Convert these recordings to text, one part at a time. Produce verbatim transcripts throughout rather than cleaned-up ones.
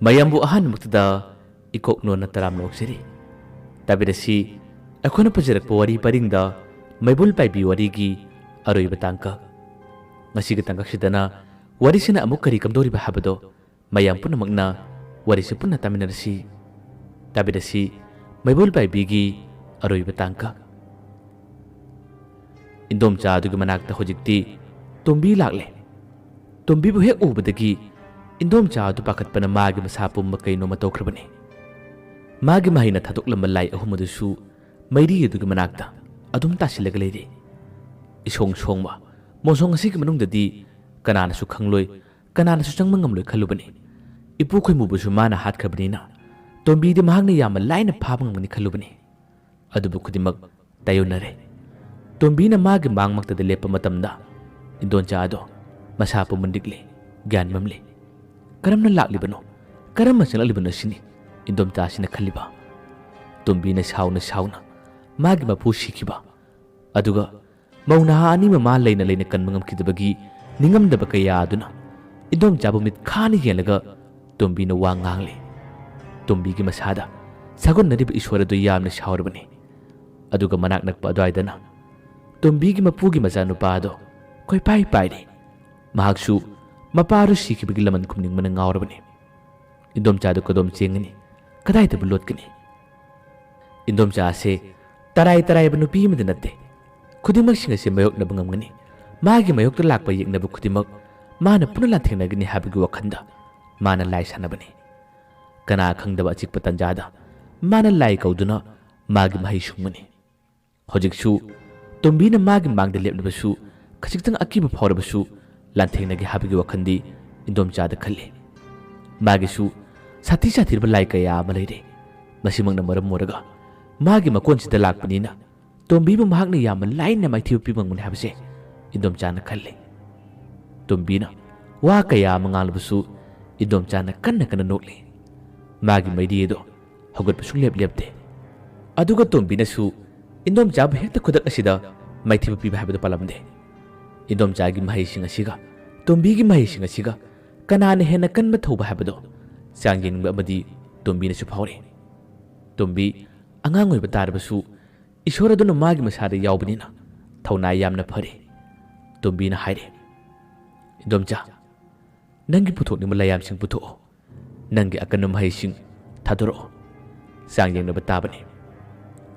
ꯃꯌꯥꯝꯕꯨ ꯑꯍꯥꯟꯕꯃꯛꯇꯗ ꯏꯀꯣꯛ ꯅꯣꯟꯅ ꯇꯔꯥꯝꯅ ꯑꯣꯛꯆꯔꯤ꯫ ꯇꯥꯕꯤꯔꯁꯤ, ꯑꯩꯈꯣꯏꯅ ꯄꯨꯖꯔꯛꯄ ꯋꯥꯔꯤ ꯄꯔꯤꯡꯗ ꯃꯩꯕꯨꯜ ꯄꯥꯏꯕꯤ ꯋꯥꯔꯤꯒꯤ ꯑꯔꯣꯏꯕ ꯇꯥꯡꯀꯛ꯫ ꯉꯁꯤꯒꯤ ꯇꯥꯡꯀꯛꯁꯤꯗꯅ ꯋꯥꯔꯤꯁꯤꯅ ꯑꯃꯨꯛ ꯀꯔꯤ ꯀꯝꯗꯧꯔꯤꯕ ꯍꯥꯏꯕꯗꯣ ꯃꯌꯥꯝ ꯄꯨꯝꯅꯃꯛꯅ ꯋꯥꯔꯤꯁꯤ ꯄꯨꯟꯅ ꯇꯥꯃꯤꯟꯅꯔꯁꯤ꯫ ꯇꯥꯕꯤꯔꯁꯤ, ꯃꯩꯕꯨꯜ ꯄꯥꯏꯕꯤꯒꯤ ꯑꯔꯣꯏꯕ ꯇꯥꯡꯀꯛ꯫ ꯏꯟꯗꯣꯝꯆꯥ ꯑꯗꯨꯒꯤ ꯃꯅꯥꯛꯇ ꯍꯧꯖꯤꯛꯇꯤ ꯇꯣꯝꯕꯤ ꯂꯥꯛꯂꯦ꯫ ꯇꯣꯝꯕꯤꯕꯨ ꯍꯦꯛ ꯎꯕꯗꯒꯤ ꯏꯟꯗꯣꯝꯆꯥ ꯑꯗꯨ ꯄꯥꯈꯠꯄꯅ ꯃꯥꯒꯤ ꯃꯁꯥ ꯄꯨꯝꯕ ꯀꯩꯅꯣꯃ ꯇꯧꯈ꯭ꯔꯕꯅꯤ꯫ ꯃꯥꯒꯤ ꯃꯍꯩꯅ ꯊꯥꯗꯣꯛꯂꯝꯕ ꯂꯥꯏ ꯑꯍꯨꯝ ꯑꯗꯨꯁꯨ ꯃꯩꯔꯤ ꯑꯗꯨꯒꯤ ꯃꯅꯥꯛꯇ ꯑꯗꯨꯝ ꯇꯥꯁꯤꯜꯂꯒ ꯂꯩꯔꯤ꯫ ꯏꯁꯣꯡ ꯁꯣꯡꯕ ꯃꯣꯟꯁꯣꯡ ꯑꯁꯤꯒꯤ ꯃꯅꯨꯡꯗꯗꯤ ꯀꯅꯥꯅꯁꯨ ꯈꯪꯂꯣꯏ, ꯀꯅꯥꯅꯁꯨ ꯆꯪꯕ ꯉꯝꯂꯣꯏ ꯈꯜꯂꯨꯕꯅꯤ꯫ ꯏꯄꯨ ꯈꯣꯏꯃꯨꯕꯨꯁꯨ ꯃꯥꯅ ꯍꯥꯠꯈ꯭ꯔꯕꯅꯤꯅ ꯇꯣꯝꯕꯤꯗꯤ ꯃꯍꯥꯛꯅ ꯌꯥꯝꯅ ꯂꯥꯏꯅ ꯐꯥꯕ ꯉꯝꯒꯅꯤ ꯈꯜꯂꯨꯕꯅꯤ꯫ ꯑꯗꯨꯕꯨ ꯈꯨꯗꯤꯡꯃꯛ ꯇꯥꯏꯌꯣꯟꯅꯔꯦ꯫ ꯇꯣꯝꯕꯤꯅ ꯃꯥꯒꯤ ꯃꯥꯡꯃꯛꯇꯗ ꯂꯦꯞꯄ ꯃꯇꯝꯗ ꯏꯟꯗꯣꯟꯆꯥ ꯑꯗꯣ ꯃꯁꯥ ꯄꯨꯝꯃꯟ ꯅꯤꯛꯂꯤ, ꯒ꯭ꯌꯥꯟ ꯃꯝꯂꯤ꯫ ꯀꯔꯝꯅ ꯂꯥꯛꯂꯤꯕꯅꯣ? ꯀꯔꯝꯅ ꯆꯪꯂꯛꯂꯤꯕꯅꯣ ꯁꯤꯅꯤ ꯏꯟꯗꯣꯝꯆꯥꯁꯤꯅ ꯈꯜꯂꯤꯕ꯫ ꯇꯣꯝꯕꯤꯅ ꯁꯥꯎꯅ ꯁꯥꯎꯅ ꯃꯥꯒꯤ ꯃꯄꯨ ꯁꯤꯈꯤꯕ, ꯑꯗꯨꯒ ꯃꯧ ꯅꯍꯥ ꯑꯅꯤ ꯃꯃꯥ ꯂꯩꯅ ꯂꯩꯅ ꯀꯟꯕ ꯉꯝꯈꯤꯗꯕꯒꯤ ꯅꯤꯡꯉꯝꯗꯕ ꯀꯌꯥ ꯑꯗꯨꯅ ꯏꯟꯗꯣꯝꯆꯥꯕꯨ ꯃꯤꯠ ꯈꯥꯅ ꯌꯦꯡꯂꯒ ꯇꯣꯝꯕꯤꯅ ꯋꯥ ꯉꯥꯡꯂꯤ꯫ ꯇꯣꯝꯕꯤꯒꯤ ꯃꯁꯥꯗ ꯁꯥꯒꯣꯟꯅꯔꯤꯕ ꯏꯁꯣꯔ ꯑꯗꯨ ꯌꯥꯝꯅ ꯁꯥꯎꯔꯕꯅꯤ꯫ ꯑꯗꯨꯒ ꯃꯅꯥꯛ ꯅꯛꯄ ꯑꯗꯨꯋꯥꯏꯗꯅ ꯇꯣꯝꯕꯤꯒꯤ ꯃꯄꯨꯒꯤ ꯃꯆꯥꯅꯨꯄꯥ ꯑꯗꯣ ꯀꯣꯏꯄꯥꯏ ꯄꯥꯏꯔꯤ꯫ ꯃꯍꯥꯛꯁꯨ ꯃꯄꯥꯗꯨ ꯁꯤꯈꯤꯕꯒꯤ ꯂꯃꯟ ꯈꯨꯝꯅꯤꯡꯕꯅ ꯉꯥꯎꯔꯕꯅꯤ꯫ ꯏꯟꯗꯣꯝꯆꯥꯗꯨ ꯀꯗꯣꯝ ꯆꯦꯟꯒꯅꯤ? ꯀꯗꯥꯏꯗꯕꯨ ꯂꯣꯠꯀꯅꯤ? ꯏꯟꯗꯣꯝꯆꯥ ꯑꯁꯦ ꯇꯔꯥꯏ ꯇꯔꯥꯏꯕ ꯅꯨꯄꯤ ꯑꯃꯗꯤ ꯅꯠꯇꯦ꯫ ꯈꯨꯗꯤꯡꯃꯛꯁꯤꯡ ꯑꯁꯤ ꯃꯥꯌꯣꯛꯅꯕ ꯉꯝꯒꯅꯤ꯫ ꯃꯥꯒꯤ ꯃꯥꯌꯣꯛꯇ ꯂꯥꯛꯄ ꯌꯦꯛꯅꯕ ꯈꯨꯗꯤꯡꯃꯛ ꯃꯥꯅ ꯄꯨꯟꯅ ꯂꯥꯟꯊꯦꯡꯅꯒꯅꯤ ꯍꯥꯏꯕꯒꯤ ꯋꯥꯈꯜꯗ ꯃꯥꯅ ꯂꯥꯏ ꯁꯥꯟꯅꯕꯅꯤ꯫ ꯀꯅꯥ ꯈꯪꯗꯕ ꯑꯆꯤꯛꯄ ꯇꯥꯟꯖꯥꯗ ꯃꯥꯅ ꯂꯥꯏ ꯀꯧꯗꯨꯅ ꯃꯥꯒꯤ ꯃꯍꯩ ꯁꯨꯡꯒꯅꯤ꯫ ꯍꯧꯖꯤꯛꯁꯨ ꯇꯣꯝꯕꯤꯅ ꯃꯥꯒꯤ ꯃꯥꯡꯗ ꯂꯦꯞꯂꯕꯁꯨ, ꯈꯖꯤꯛꯇꯪ ꯑꯀꯤꯕ ꯐꯥꯎꯔꯕꯁꯨ ꯂꯥꯟꯊꯦꯡꯅꯒꯦ ꯍꯥꯏꯕꯒꯤ ꯋꯥꯈꯜꯗꯤ ꯏꯟꯗꯣꯝꯆꯥꯗ ꯈꯜꯂꯤ꯫ ꯃꯥꯒꯤꯁꯨ ꯁꯥꯊꯤ ꯁꯥꯊꯤꯔꯕ ꯂꯥꯏ ꯀꯌꯥ ꯑꯃ ꯂꯩꯔꯦ꯫ ꯃꯁꯤꯃꯛꯅ ꯃꯔꯝ ꯑꯣꯏꯔꯒ ꯃꯥꯒꯤ ꯃꯀꯣꯟꯁꯤꯗ ꯂꯥꯛꯄꯅꯤꯅ ꯇꯣꯝꯕꯤꯕꯨ ꯃꯍꯥꯛꯅ ꯌꯥꯝꯅ ꯂꯥꯏꯅ ꯃꯥꯏꯊꯤꯕ ꯄꯤꯕ ꯉꯝꯒꯅꯤ ꯍꯥꯏꯕꯁꯦ ꯏꯟꯗꯣꯝꯆꯥꯅ ꯈꯜꯂꯤ꯫ ꯇꯣꯝꯕꯤꯅ ꯋꯥ ꯀꯌꯥ ꯑꯃ ꯉꯥꯡꯂꯕꯁꯨ ꯏꯟꯗꯣꯝꯆꯥꯅ ꯀꯟꯅ ꯀꯟꯅ ꯅꯣꯛꯂꯤ꯫ ꯃꯥꯒꯤ ꯃꯩꯔꯤ ꯑꯗꯣ ꯍꯧꯒꯠꯄ ꯁꯨꯡꯂꯦꯞ ꯂꯦꯞꯇꯦ꯫ ꯑꯗꯨꯒ ꯇꯣꯝꯕꯤꯅꯁꯨ ꯏꯟꯗꯣꯝꯆꯥꯕꯨ ꯍꯦꯛꯇ ꯈꯨꯗꯛ ꯑꯁꯤꯗ ꯃꯥꯏꯊꯤꯕ ꯄꯤꯕ ꯍꯥꯏꯕꯗꯨ ꯄꯥꯜꯂꯝꯗꯦ꯫ ꯏꯟꯗꯣꯝꯆꯥꯒꯤ ꯃꯍꯩꯁꯤꯡ ꯑꯁꯤꯒ ꯇꯣꯝꯕꯤꯒꯤ ꯃꯍꯩꯁꯤꯡ ꯑꯁꯤꯒ ꯀꯅꯥꯅ ꯍꯦꯟꯅ ꯀꯟꯕ ꯊꯧꯕ ꯍꯥꯏꯕꯗꯣ ꯆꯥꯡ ꯌꯦꯡꯅꯤꯡꯕ ꯑꯃꯗꯤ ꯇꯣꯝꯕꯤꯅꯁꯨ ꯐꯥꯎꯔꯤ꯫ ꯇꯣꯝꯕꯤ ꯑꯉꯥꯡ ꯑꯣꯏꯕ ꯇꯥꯔꯕꯁꯨ ꯏꯁꯣꯔ ꯑꯗꯨꯅ ꯃꯥꯒꯤ ꯃꯁꯥꯗ ꯌꯥꯎꯕꯅꯤꯅ ꯊꯧꯅꯥ ꯌꯥꯝꯅ ꯐꯔꯤ꯫ ꯇꯣꯝꯕꯤꯅ ꯍꯥꯏꯔꯦ, "ꯏꯗꯣꯝꯆꯥ, ꯅꯪꯒꯤ ꯄꯨꯊꯣꯛꯅꯤꯡꯕ ꯂꯥꯏꯌꯥꯝꯁꯤꯡ ꯄꯨꯊꯣꯛꯑꯣ꯫ ꯅꯪꯒꯤ ꯑꯀꯟꯕ ꯃꯍꯩꯁꯤꯡ ꯊꯥꯗꯣꯔꯛꯑꯣ꯫ ꯆꯥꯡ ꯌꯦꯡꯅꯕ ꯇꯥꯕꯅꯤ꯫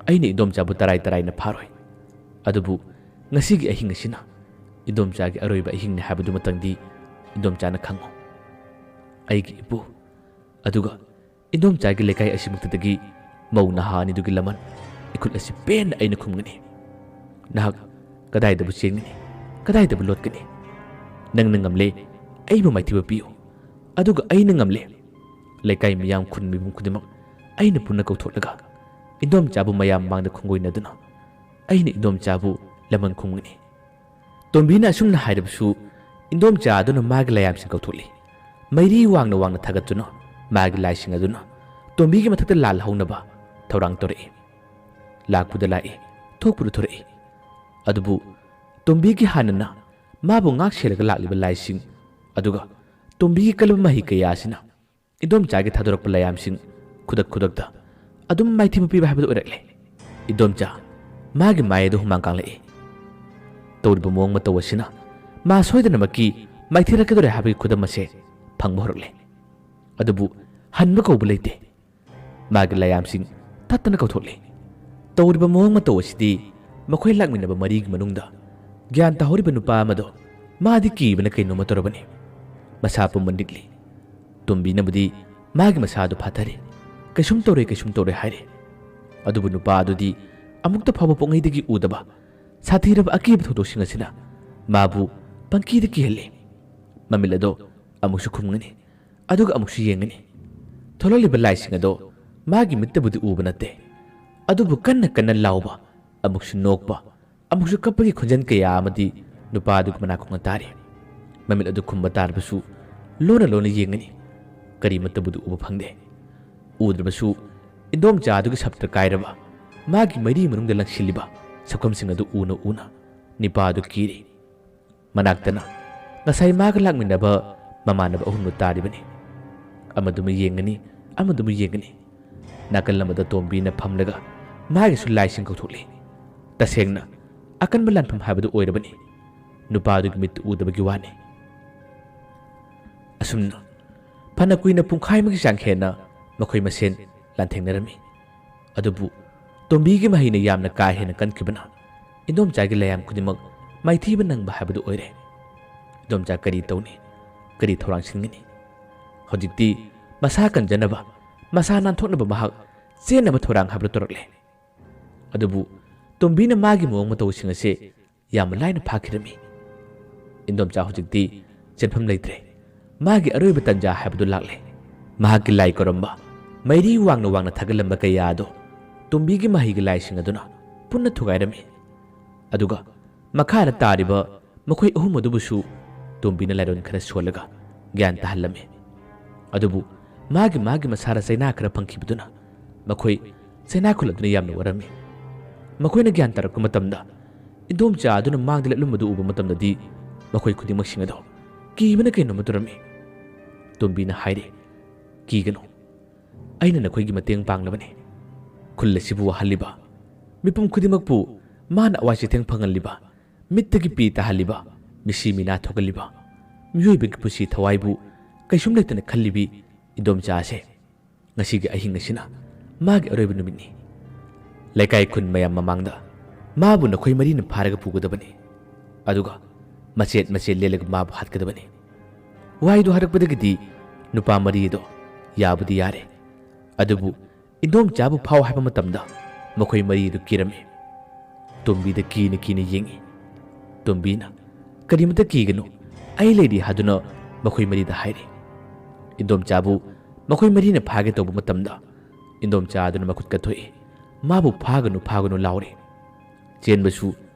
ꯑꯩꯅ ꯏꯗꯣꯝꯆꯥꯕꯨ ꯇꯔꯥꯏ ꯇꯔꯥꯏꯅ ꯐꯥꯔꯣꯏ꯫ ꯑꯗꯨꯕꯨ ꯉꯁꯤꯒꯤ ꯑꯍꯤꯡ ꯑꯁꯤꯅ ꯏꯗꯣꯝꯆꯥꯒꯤ ꯑꯔꯣꯏꯕ ꯑꯍꯤꯡꯅꯤ ꯍꯥꯏꯕꯗꯨꯃꯇꯪꯗꯤ ꯏꯗꯣꯝꯆꯥꯅ ꯈꯪꯉꯨ꯫ ꯑꯩꯒꯤ ꯏꯄꯨ, ꯑꯗꯨꯒ ꯏꯗꯣꯝꯆꯥꯒꯤ ꯂꯩꯀꯥꯏ ꯑꯁꯤꯃꯛꯇꯗꯒꯤ ꯃꯧ ꯅꯍꯥ ꯑꯅꯤꯗꯨꯒꯤ ꯂꯃꯟ ꯏꯈꯨꯠ ꯑꯁꯤ ꯄꯦꯟꯅ ꯑꯩꯅ ꯈꯨꯝꯒꯅꯤ꯫ ꯅꯍꯥꯛ ꯀꯗꯥꯏꯗꯕꯨ ꯆꯦꯟꯒꯅꯤ? ꯀꯗꯥꯏꯗꯕꯨ ꯂꯣꯠꯀꯅꯤ? ꯅꯪꯅ ꯉꯝꯂꯦ, ꯑꯩꯕꯨ ꯃꯥꯏꯊꯤꯕ ꯄꯤꯌꯨ꯫ ꯑꯗꯨꯒ ꯑꯩꯅ ꯉꯝꯂꯦ, ꯂꯩꯀꯥꯏ ꯃꯤꯌꯥꯝ, ꯈꯨꯟ ꯃꯤꯄꯨꯝ ꯈꯨꯗꯤꯡꯃꯛ ꯑꯩꯅ ꯄꯨꯟꯅ ꯀꯧꯊꯣꯛꯂꯒ ꯏꯗꯣꯝꯆꯥꯕꯨ ꯃꯌꯥꯝ ꯃꯥꯡꯗ ꯈꯣꯡꯒꯣꯏꯅꯗꯨꯅ ꯑꯩꯅ ꯏꯗꯣꯝꯆꯥꯕꯨ ꯂꯃꯟ ꯈꯨꯝꯒꯅꯤ꯫" ꯇꯣꯝꯕꯤꯅ ꯑꯁꯨꯝꯅ ꯍꯥꯏꯔꯕꯁꯨ ꯏꯗꯣꯝꯆꯥ ꯑꯗꯨꯅ ꯃꯥꯒꯤ ꯂꯥꯏꯌꯥꯝꯁꯤꯡ ꯀꯧꯊꯣꯛꯂꯤ꯫ ꯃꯩꯔꯤ ꯋꯥꯡꯅ ꯋꯥꯡꯅ ꯊꯥꯒꯠꯇꯨꯅ ꯃꯥꯒꯤ ꯂꯥꯏꯁꯤꯡ ꯑꯗꯨꯅ ꯇꯣꯝꯕꯤꯒꯤ ꯃꯊꯛꯇ ꯂꯥꯜꯍꯧꯅꯕ ꯊꯧꯔꯥꯡ ꯇꯧꯔꯛꯏ꯫ ꯂꯥꯛꯄꯗ ꯂꯥꯛꯏ, ꯊꯣꯛꯄꯗ ꯊꯣꯔꯛꯏ꯫ ꯑꯗꯨꯕꯨ ꯇꯣꯝꯕꯤꯒꯤ ꯍꯥꯟꯅꯅ ꯃꯥꯕꯨ ꯉꯥꯛ ꯁꯦꯜꯂꯒ ꯂꯥꯛꯂꯤꯕ ꯂꯥꯏꯁꯤꯡ, ꯑꯗꯨꯒ ꯇꯣꯝꯕꯤꯒꯤ ꯀꯜꯂꯕ ꯃꯍꯩ ꯀꯌꯥ ꯑꯁꯤꯅ ꯏꯗꯣꯝꯆꯥꯒꯤ ꯊꯥꯗꯣꯔꯛꯄ ꯂꯥꯏꯌꯥꯝꯁꯤꯡ ꯈꯨꯗꯛ ꯈꯨꯗꯛꯇ ꯑꯗꯨꯝ ꯃꯥꯏꯊꯤꯕ ꯄꯤꯕ ꯍꯥꯏꯕꯗꯨ ꯑꯣꯏꯔꯛꯂꯦ꯫ ꯏꯗꯣꯝꯆꯥ, ꯃꯥꯒꯤ ꯃꯥꯏ ꯑꯗꯨ ꯍꯨꯃꯥꯡ ꯀꯥꯡꯂꯛꯏ꯫ ꯇꯧꯔꯤꯕ ꯃꯑꯣꯡ ꯃꯇꯧ ꯑꯁꯤꯅ ꯃꯥ ꯁꯣꯏꯗꯅꯃꯛꯀꯤ ꯃꯥꯏꯊꯤꯔꯛꯀꯗꯧꯔꯦ ꯍꯥꯏꯕꯒꯤ ꯈꯨꯗꯝ ꯑꯁꯦ ꯐꯪꯕ ꯍꯧꯔꯛꯂꯦ꯫ ꯑꯗꯨꯕꯨ ꯍꯟꯕ ꯀꯧꯕ ꯂꯩꯇꯦ꯫ ꯃꯥꯒꯤ ꯂꯥꯏꯌꯥꯝꯁꯤꯡ ꯇꯠꯇꯅ ꯀꯧꯊꯣꯛꯂꯤ꯫ ꯇꯧꯔꯤꯕ ꯃꯑꯣꯡ ꯃꯇꯧ ꯑꯁꯤꯗꯤ ꯃꯈꯣꯏ ꯂꯥꯛꯃꯤꯟꯅꯕ ꯃꯔꯤꯒꯤ ꯃꯅꯨꯡꯗ ꯒ꯭ꯌꯥꯟ ꯇꯥꯍꯧꯔꯤꯕ ꯅꯨꯄꯥ ꯑꯃꯗꯣ ꯃꯥꯗꯤ ꯀꯤꯕꯅ ꯀꯩꯅꯣꯝꯃ ꯇꯧꯔꯕꯅꯤ꯫ ꯃꯁꯥ ꯄꯨꯝꯕ ꯅꯤꯛꯂꯤ꯫ ꯇꯣꯝꯕꯤꯅꯕꯨꯗꯤ ꯃꯥꯒꯤ ꯃꯁꯥꯗꯨ ꯐꯥꯊꯔꯦ, "ꯀꯩꯁꯨꯝ ꯇꯧꯔꯣꯏ, ꯀꯩꯁꯨꯝ ꯇꯧꯔꯣꯏ" ꯍꯥꯏꯔꯦ꯫ ꯑꯗꯨꯕꯨ ꯅꯨꯄꯥ ꯑꯗꯨꯗꯤ ꯑꯃꯨꯛꯇ ꯐꯥꯎꯕ ꯄꯣꯛꯉꯩꯗꯒꯤ ꯎꯗꯕ ꯁꯥꯊꯤꯔꯕ ꯑꯀꯤꯕ ꯊꯧꯗꯣꯛꯁꯤꯡ ꯑꯁꯤꯅ ꯃꯥꯕꯨ ꯄꯪꯀꯤꯗ ꯀꯤꯍꯜꯂꯤ꯫ ꯃꯃꯤꯠ ꯑꯗꯣ ꯑꯃꯨꯛꯁꯨ ꯈꯨꯝꯒꯅꯤ, ꯑꯗꯨꯒ ꯑꯃꯨꯛꯁꯨ ꯌꯦꯡꯒꯅꯤ꯫ ꯊꯣꯛꯂꯛꯂꯤꯕ ꯂꯥꯏꯁꯤꯡ ꯑꯗꯣ ꯃꯥꯒꯤ ꯃꯤꯠꯇꯕꯨꯗꯤ ꯎꯕ ꯅꯠꯇꯦ, ꯑꯗꯨꯕꯨ ꯀꯟꯅ ꯀꯟꯅ ꯂꯥꯎꯕ, ꯑꯃꯨꯛꯁꯨ ꯅꯣꯛꯄ, ꯑꯃꯨꯛꯁꯨ ꯀꯞꯄꯒꯤ ꯈꯣꯟꯖꯦꯜ ꯀꯌꯥ ꯑꯃꯗꯤ ꯅꯨꯄꯥ ꯑꯗꯨꯒꯤ ꯃꯅꯥꯀꯣꯡꯅ ꯇꯥꯔꯤ꯫ ꯃꯃꯤꯠ ꯑꯗꯨ ꯈꯨꯝꯕ ꯇꯥꯔꯕꯁꯨ ꯂꯣꯟꯅ ꯂꯣꯟꯅ ꯌꯦꯡꯒꯅꯤ, ꯀꯔꯤꯃꯠꯇꯕꯨꯗꯤ ꯎꯕ ꯐꯪꯗꯦ꯫ ꯎꯗ꯭ꯔꯕꯁꯨ ꯏꯟꯗꯣꯝꯆꯥ ꯑꯗꯨꯒꯤ ꯁꯞꯇ꯭ꯔ ꯀꯥꯏꯔꯕ ꯃꯥꯒꯤ ꯃꯩꯔꯤ ꯃꯅꯨꯡꯗ ꯂꯪꯁꯤꯜꯂꯤꯕ ꯁꯛꯐꯝꯁꯤꯡ ꯑꯗꯨ ꯎꯅ ꯎꯅ ꯅꯤꯄꯥ ꯑꯗꯨ ꯀꯤꯔꯤ꯫ ꯃꯅꯥꯛꯇꯅ ꯉꯁꯥꯏ ꯃꯥꯒ ꯂꯥꯛꯃꯤꯟꯅꯕ ꯃꯃꯥꯟꯅꯕ ꯑꯍꯨꯝꯗꯨ ꯇꯥꯔꯤꯕꯅꯤ꯫ ꯑꯃꯗꯨꯃ ꯌꯦꯡꯒꯅꯤ, ꯑꯃꯗꯨꯃ ꯌꯦꯡꯒꯅꯤ꯫ ꯅꯥꯀꯜ ꯑꯃꯗ ꯇꯣꯝꯕꯤꯅ ꯐꯝꯂꯒ ꯃꯥꯒꯤꯁꯨ ꯂꯥꯏꯁꯤꯡ ꯀꯧꯊꯣꯛꯂꯤ꯫ ꯇꯁꯦꯡꯅ ꯑꯀꯟꯕ ꯂꯥꯟꯐꯝ ꯍꯥꯏꯕꯗꯨ ꯑꯣꯏꯔꯕꯅꯤ꯫ ꯅꯨꯄꯥꯗꯨꯒꯤ ꯃꯤꯠꯇ ꯎꯗꯕꯒꯤ ꯋꯥꯅꯤ꯫ ꯑꯁꯨꯝꯅ ꯐꯅ ꯀꯨꯏꯅ ꯄꯨꯡꯈꯥꯏ ꯑꯃꯒꯤ ꯆꯥꯡ ꯍꯦꯟꯅ ꯃꯈꯣꯏ ꯃꯁꯦꯟ ꯂꯥꯟꯊꯦꯡꯅꯔꯝꯃꯤ꯫ ꯑꯗꯨꯕꯨ ꯇꯣꯝꯕꯤꯒꯤ ꯃꯍꯩꯅ ꯌꯥꯝꯅ ꯀꯥ ꯍꯦꯟꯅ ꯀꯟꯈꯤꯕꯅ ꯏꯟꯗꯣꯝꯆꯥꯒꯤ ꯂꯥꯌꯥꯝ ꯈꯨꯗꯤꯡꯃꯛ ꯃꯥꯏꯊꯤꯕ ꯅꯪꯕ ꯍꯥꯏꯕꯗꯨ ꯑꯣꯏꯔꯦ꯫ ꯏꯟꯗꯣꯝꯆꯥ ꯀꯔꯤ ꯇꯧꯅꯤ? ꯀꯔꯤ ꯊꯧꯔꯥꯡ ꯁꯤꯟꯒꯅꯤ? ꯍꯧꯖꯤꯛꯇꯤ ꯃꯁꯥ ꯀꯟꯖꯅꯕ, ꯃꯁꯥ ꯅꯥꯟꯊꯣꯛꯅꯕ ꯃꯍꯥꯛ ꯆꯦꯟꯅꯕ ꯊꯧꯔꯥꯡ ꯍꯥꯏꯕꯗꯨ ꯇꯧꯔꯛꯂꯦ꯫ ꯑꯗꯨꯕꯨ ꯇꯣꯝꯕꯤꯅ ꯃꯥꯒꯤ ꯃꯑꯣꯡ ꯃꯇꯧꯁꯤꯡ ꯑꯁꯦ ꯌꯥꯝꯅ ꯂꯥꯏꯅ ꯐꯥꯈꯤꯔꯝꯃꯤ꯫ ꯏꯟꯗꯣꯝꯆꯥ ꯍꯧꯖꯤꯛꯇꯤ ꯆꯦꯟꯐꯝ ꯂꯩꯇ꯭ꯔꯦ꯫ ꯃꯥꯒꯤ ꯑꯔꯣꯏꯕ ꯇꯟꯖꯥ ꯍꯥꯏꯕꯗꯨ ꯂꯥꯛꯂꯦ꯫ ꯃꯍꯥꯛꯀꯤ ꯂꯥꯏ ꯀꯧꯔꯝꯕ, ꯃꯩꯔꯤ ꯋꯥꯡꯅ ꯋꯥꯡꯅ ꯊꯥꯒꯠꯂꯝꯕ ꯀꯌꯥ ꯑꯗꯣ ꯇꯣꯝꯕꯤꯒꯤ ꯃꯍꯩꯒꯤ ꯂꯥꯏꯁꯤꯡ ꯑꯗꯨꯅ ꯄꯨꯟꯅ ꯊꯨꯒꯥꯏꯔꯝꯃꯤ꯫ ꯑꯗꯨꯒ ꯃꯈꯥꯗ ꯇꯥꯔꯤꯕ ꯃꯈꯣꯏ ꯑꯍꯨꯝ ꯑꯗꯨꯕꯨꯁꯨ ꯇꯣꯝꯕꯤꯅ ꯂꯥꯏꯔꯣꯟ ꯈꯔ ꯁꯣꯜꯂꯒ ꯒ꯭ꯌꯥꯟ ꯇꯥꯍꯜꯂꯝꯃꯤ꯫ ꯑꯗꯨꯕꯨ ꯃꯥꯒꯤ ꯃꯥꯒꯤ ꯃꯁꯥꯗ ꯆꯩꯅꯥ ꯈꯔ ꯐꯪꯈꯤꯕꯗꯨꯅ ꯃꯈꯣꯏ ꯆꯩꯅꯥ ꯈꯨꯜꯂꯗꯨꯅ ꯌꯥꯝꯅ ꯋꯥꯔꯝꯃꯤ꯫ ꯃꯈꯣꯏꯅ ꯒ꯭ꯌꯥꯟ ꯇꯥꯔꯛꯄ ꯃꯇꯝꯗ ꯏꯟꯗꯣꯝꯆꯥ ꯑꯗꯨꯅ ꯃꯥꯡꯗ ꯂꯦꯞꯂꯝꯕꯗꯨ ꯎꯕ ꯃꯇꯝꯗꯗꯤ ꯃꯈꯣꯏ ꯈꯨꯗꯤꯡꯃꯛꯁꯤꯡ ꯑꯗꯣ ꯀꯤꯕꯅ ꯀꯩꯅꯣꯝꯃ ꯇꯧꯔꯝꯃꯤ꯫ ꯇꯣꯝꯕꯤꯅ ꯍꯥꯏꯔꯤ, "ꯀꯤꯒꯅꯨ, ꯑꯩꯅ ꯅꯈꯣꯏꯒꯤ ꯃꯇꯦꯡ ꯄꯥꯡꯂꯕꯅꯤ꯫ ꯈꯨꯜ ꯑꯁꯤꯕꯨ ꯋꯥꯍꯜꯂꯤꯕ, ꯃꯤꯄꯨꯝ ꯈꯨꯗꯤꯡꯃꯛꯄꯨ ꯃꯥꯅ ꯑꯋꯥ ꯆꯩꯊꯦꯡ ꯐꯪꯍꯜꯂꯤꯕ, ꯃꯤꯠꯇꯒꯤ ꯄꯤ ꯇꯥꯍꯜꯂꯤꯕ, ꯃꯤꯁꯤ ꯃꯤꯅꯥ ꯊꯣꯛꯍꯜꯂꯤꯕ, ꯃꯤꯑꯣꯏꯕꯒꯤ ꯄꯨꯟꯁꯤ ꯊꯋꯥꯏꯕꯨ ꯀꯩꯁꯨꯝ ꯂꯩꯇꯅ ꯈꯜꯂꯤꯕꯤ ꯏꯟꯗꯣꯝꯆꯥ ꯑꯁꯦ ꯉꯁꯤꯒꯤ ꯑꯍꯤꯡ ꯑꯁꯤꯅ ꯃꯥꯒꯤ ꯑꯔꯣꯏꯕ ꯅꯨꯃꯤꯠꯅꯤ꯫ ꯂꯩꯀꯥꯏ ꯈꯨꯟ ꯃꯌꯥꯝ ꯃꯃꯥꯡꯗ ꯃꯥꯕꯨ ꯅꯈꯣꯏ ꯃꯔꯤꯅ ꯐꯥꯔꯒ ꯄꯨꯒꯗꯕꯅꯤ꯫ ꯑꯗꯨꯒ ꯃꯆꯦꯠ ꯃꯆꯦꯠ ꯂꯦꯜꯂꯒ ꯃꯥꯕꯨ ꯍꯥꯠꯀꯗꯕꯅꯤ꯫" ꯋꯥꯍꯩꯗꯨ ꯍꯥꯏꯔꯛꯄꯗꯒꯤꯗꯤ ꯅꯨꯄꯥ ꯃꯔꯤ ꯑꯗꯣ ꯌꯥꯕꯨꯗꯤ ꯌꯥꯔꯦ, ꯑꯗꯨꯕꯨ ꯏꯟꯗꯣꯝꯆꯥꯕꯨ ꯐꯥꯎ ꯍꯥꯏꯕ ꯃꯇꯝꯗ ꯃꯈꯣꯏ ꯃꯔꯤ ꯑꯗꯨ ꯀꯤꯔꯝꯃꯤ꯫ ꯇꯣꯝꯕꯤꯗ ꯀꯤꯅ ꯀꯤꯅ ꯌꯦꯡꯏ꯫ ꯇꯣꯝꯕꯤꯅ, "ꯀꯔꯤꯃꯇ ꯀꯤꯒꯅꯨ, ꯑꯩ ꯂꯩꯔꯤ" ꯍꯥꯏꯗꯨꯅ ꯃꯈꯣꯏ ꯃꯔꯤꯗ ꯍꯥꯏꯔꯤ꯫ ꯏꯟꯗꯣꯝꯆꯥꯕꯨ ꯃꯈꯣꯏ ꯃꯔꯤꯅ ꯐꯥꯒꯦ ꯇꯧꯕ ꯃꯇꯝꯗ ꯏꯟꯗꯣꯝꯆꯥ ꯑꯗꯨꯅ ꯃꯈꯨꯠ ꯀꯠꯊꯣꯛꯏ꯫ ꯃꯥꯕꯨ "ꯐꯥꯒꯅꯨ, ꯐꯥꯒꯅꯨ" ꯂꯥꯎꯔꯤ꯫ ꯆꯦꯟꯕꯁꯨ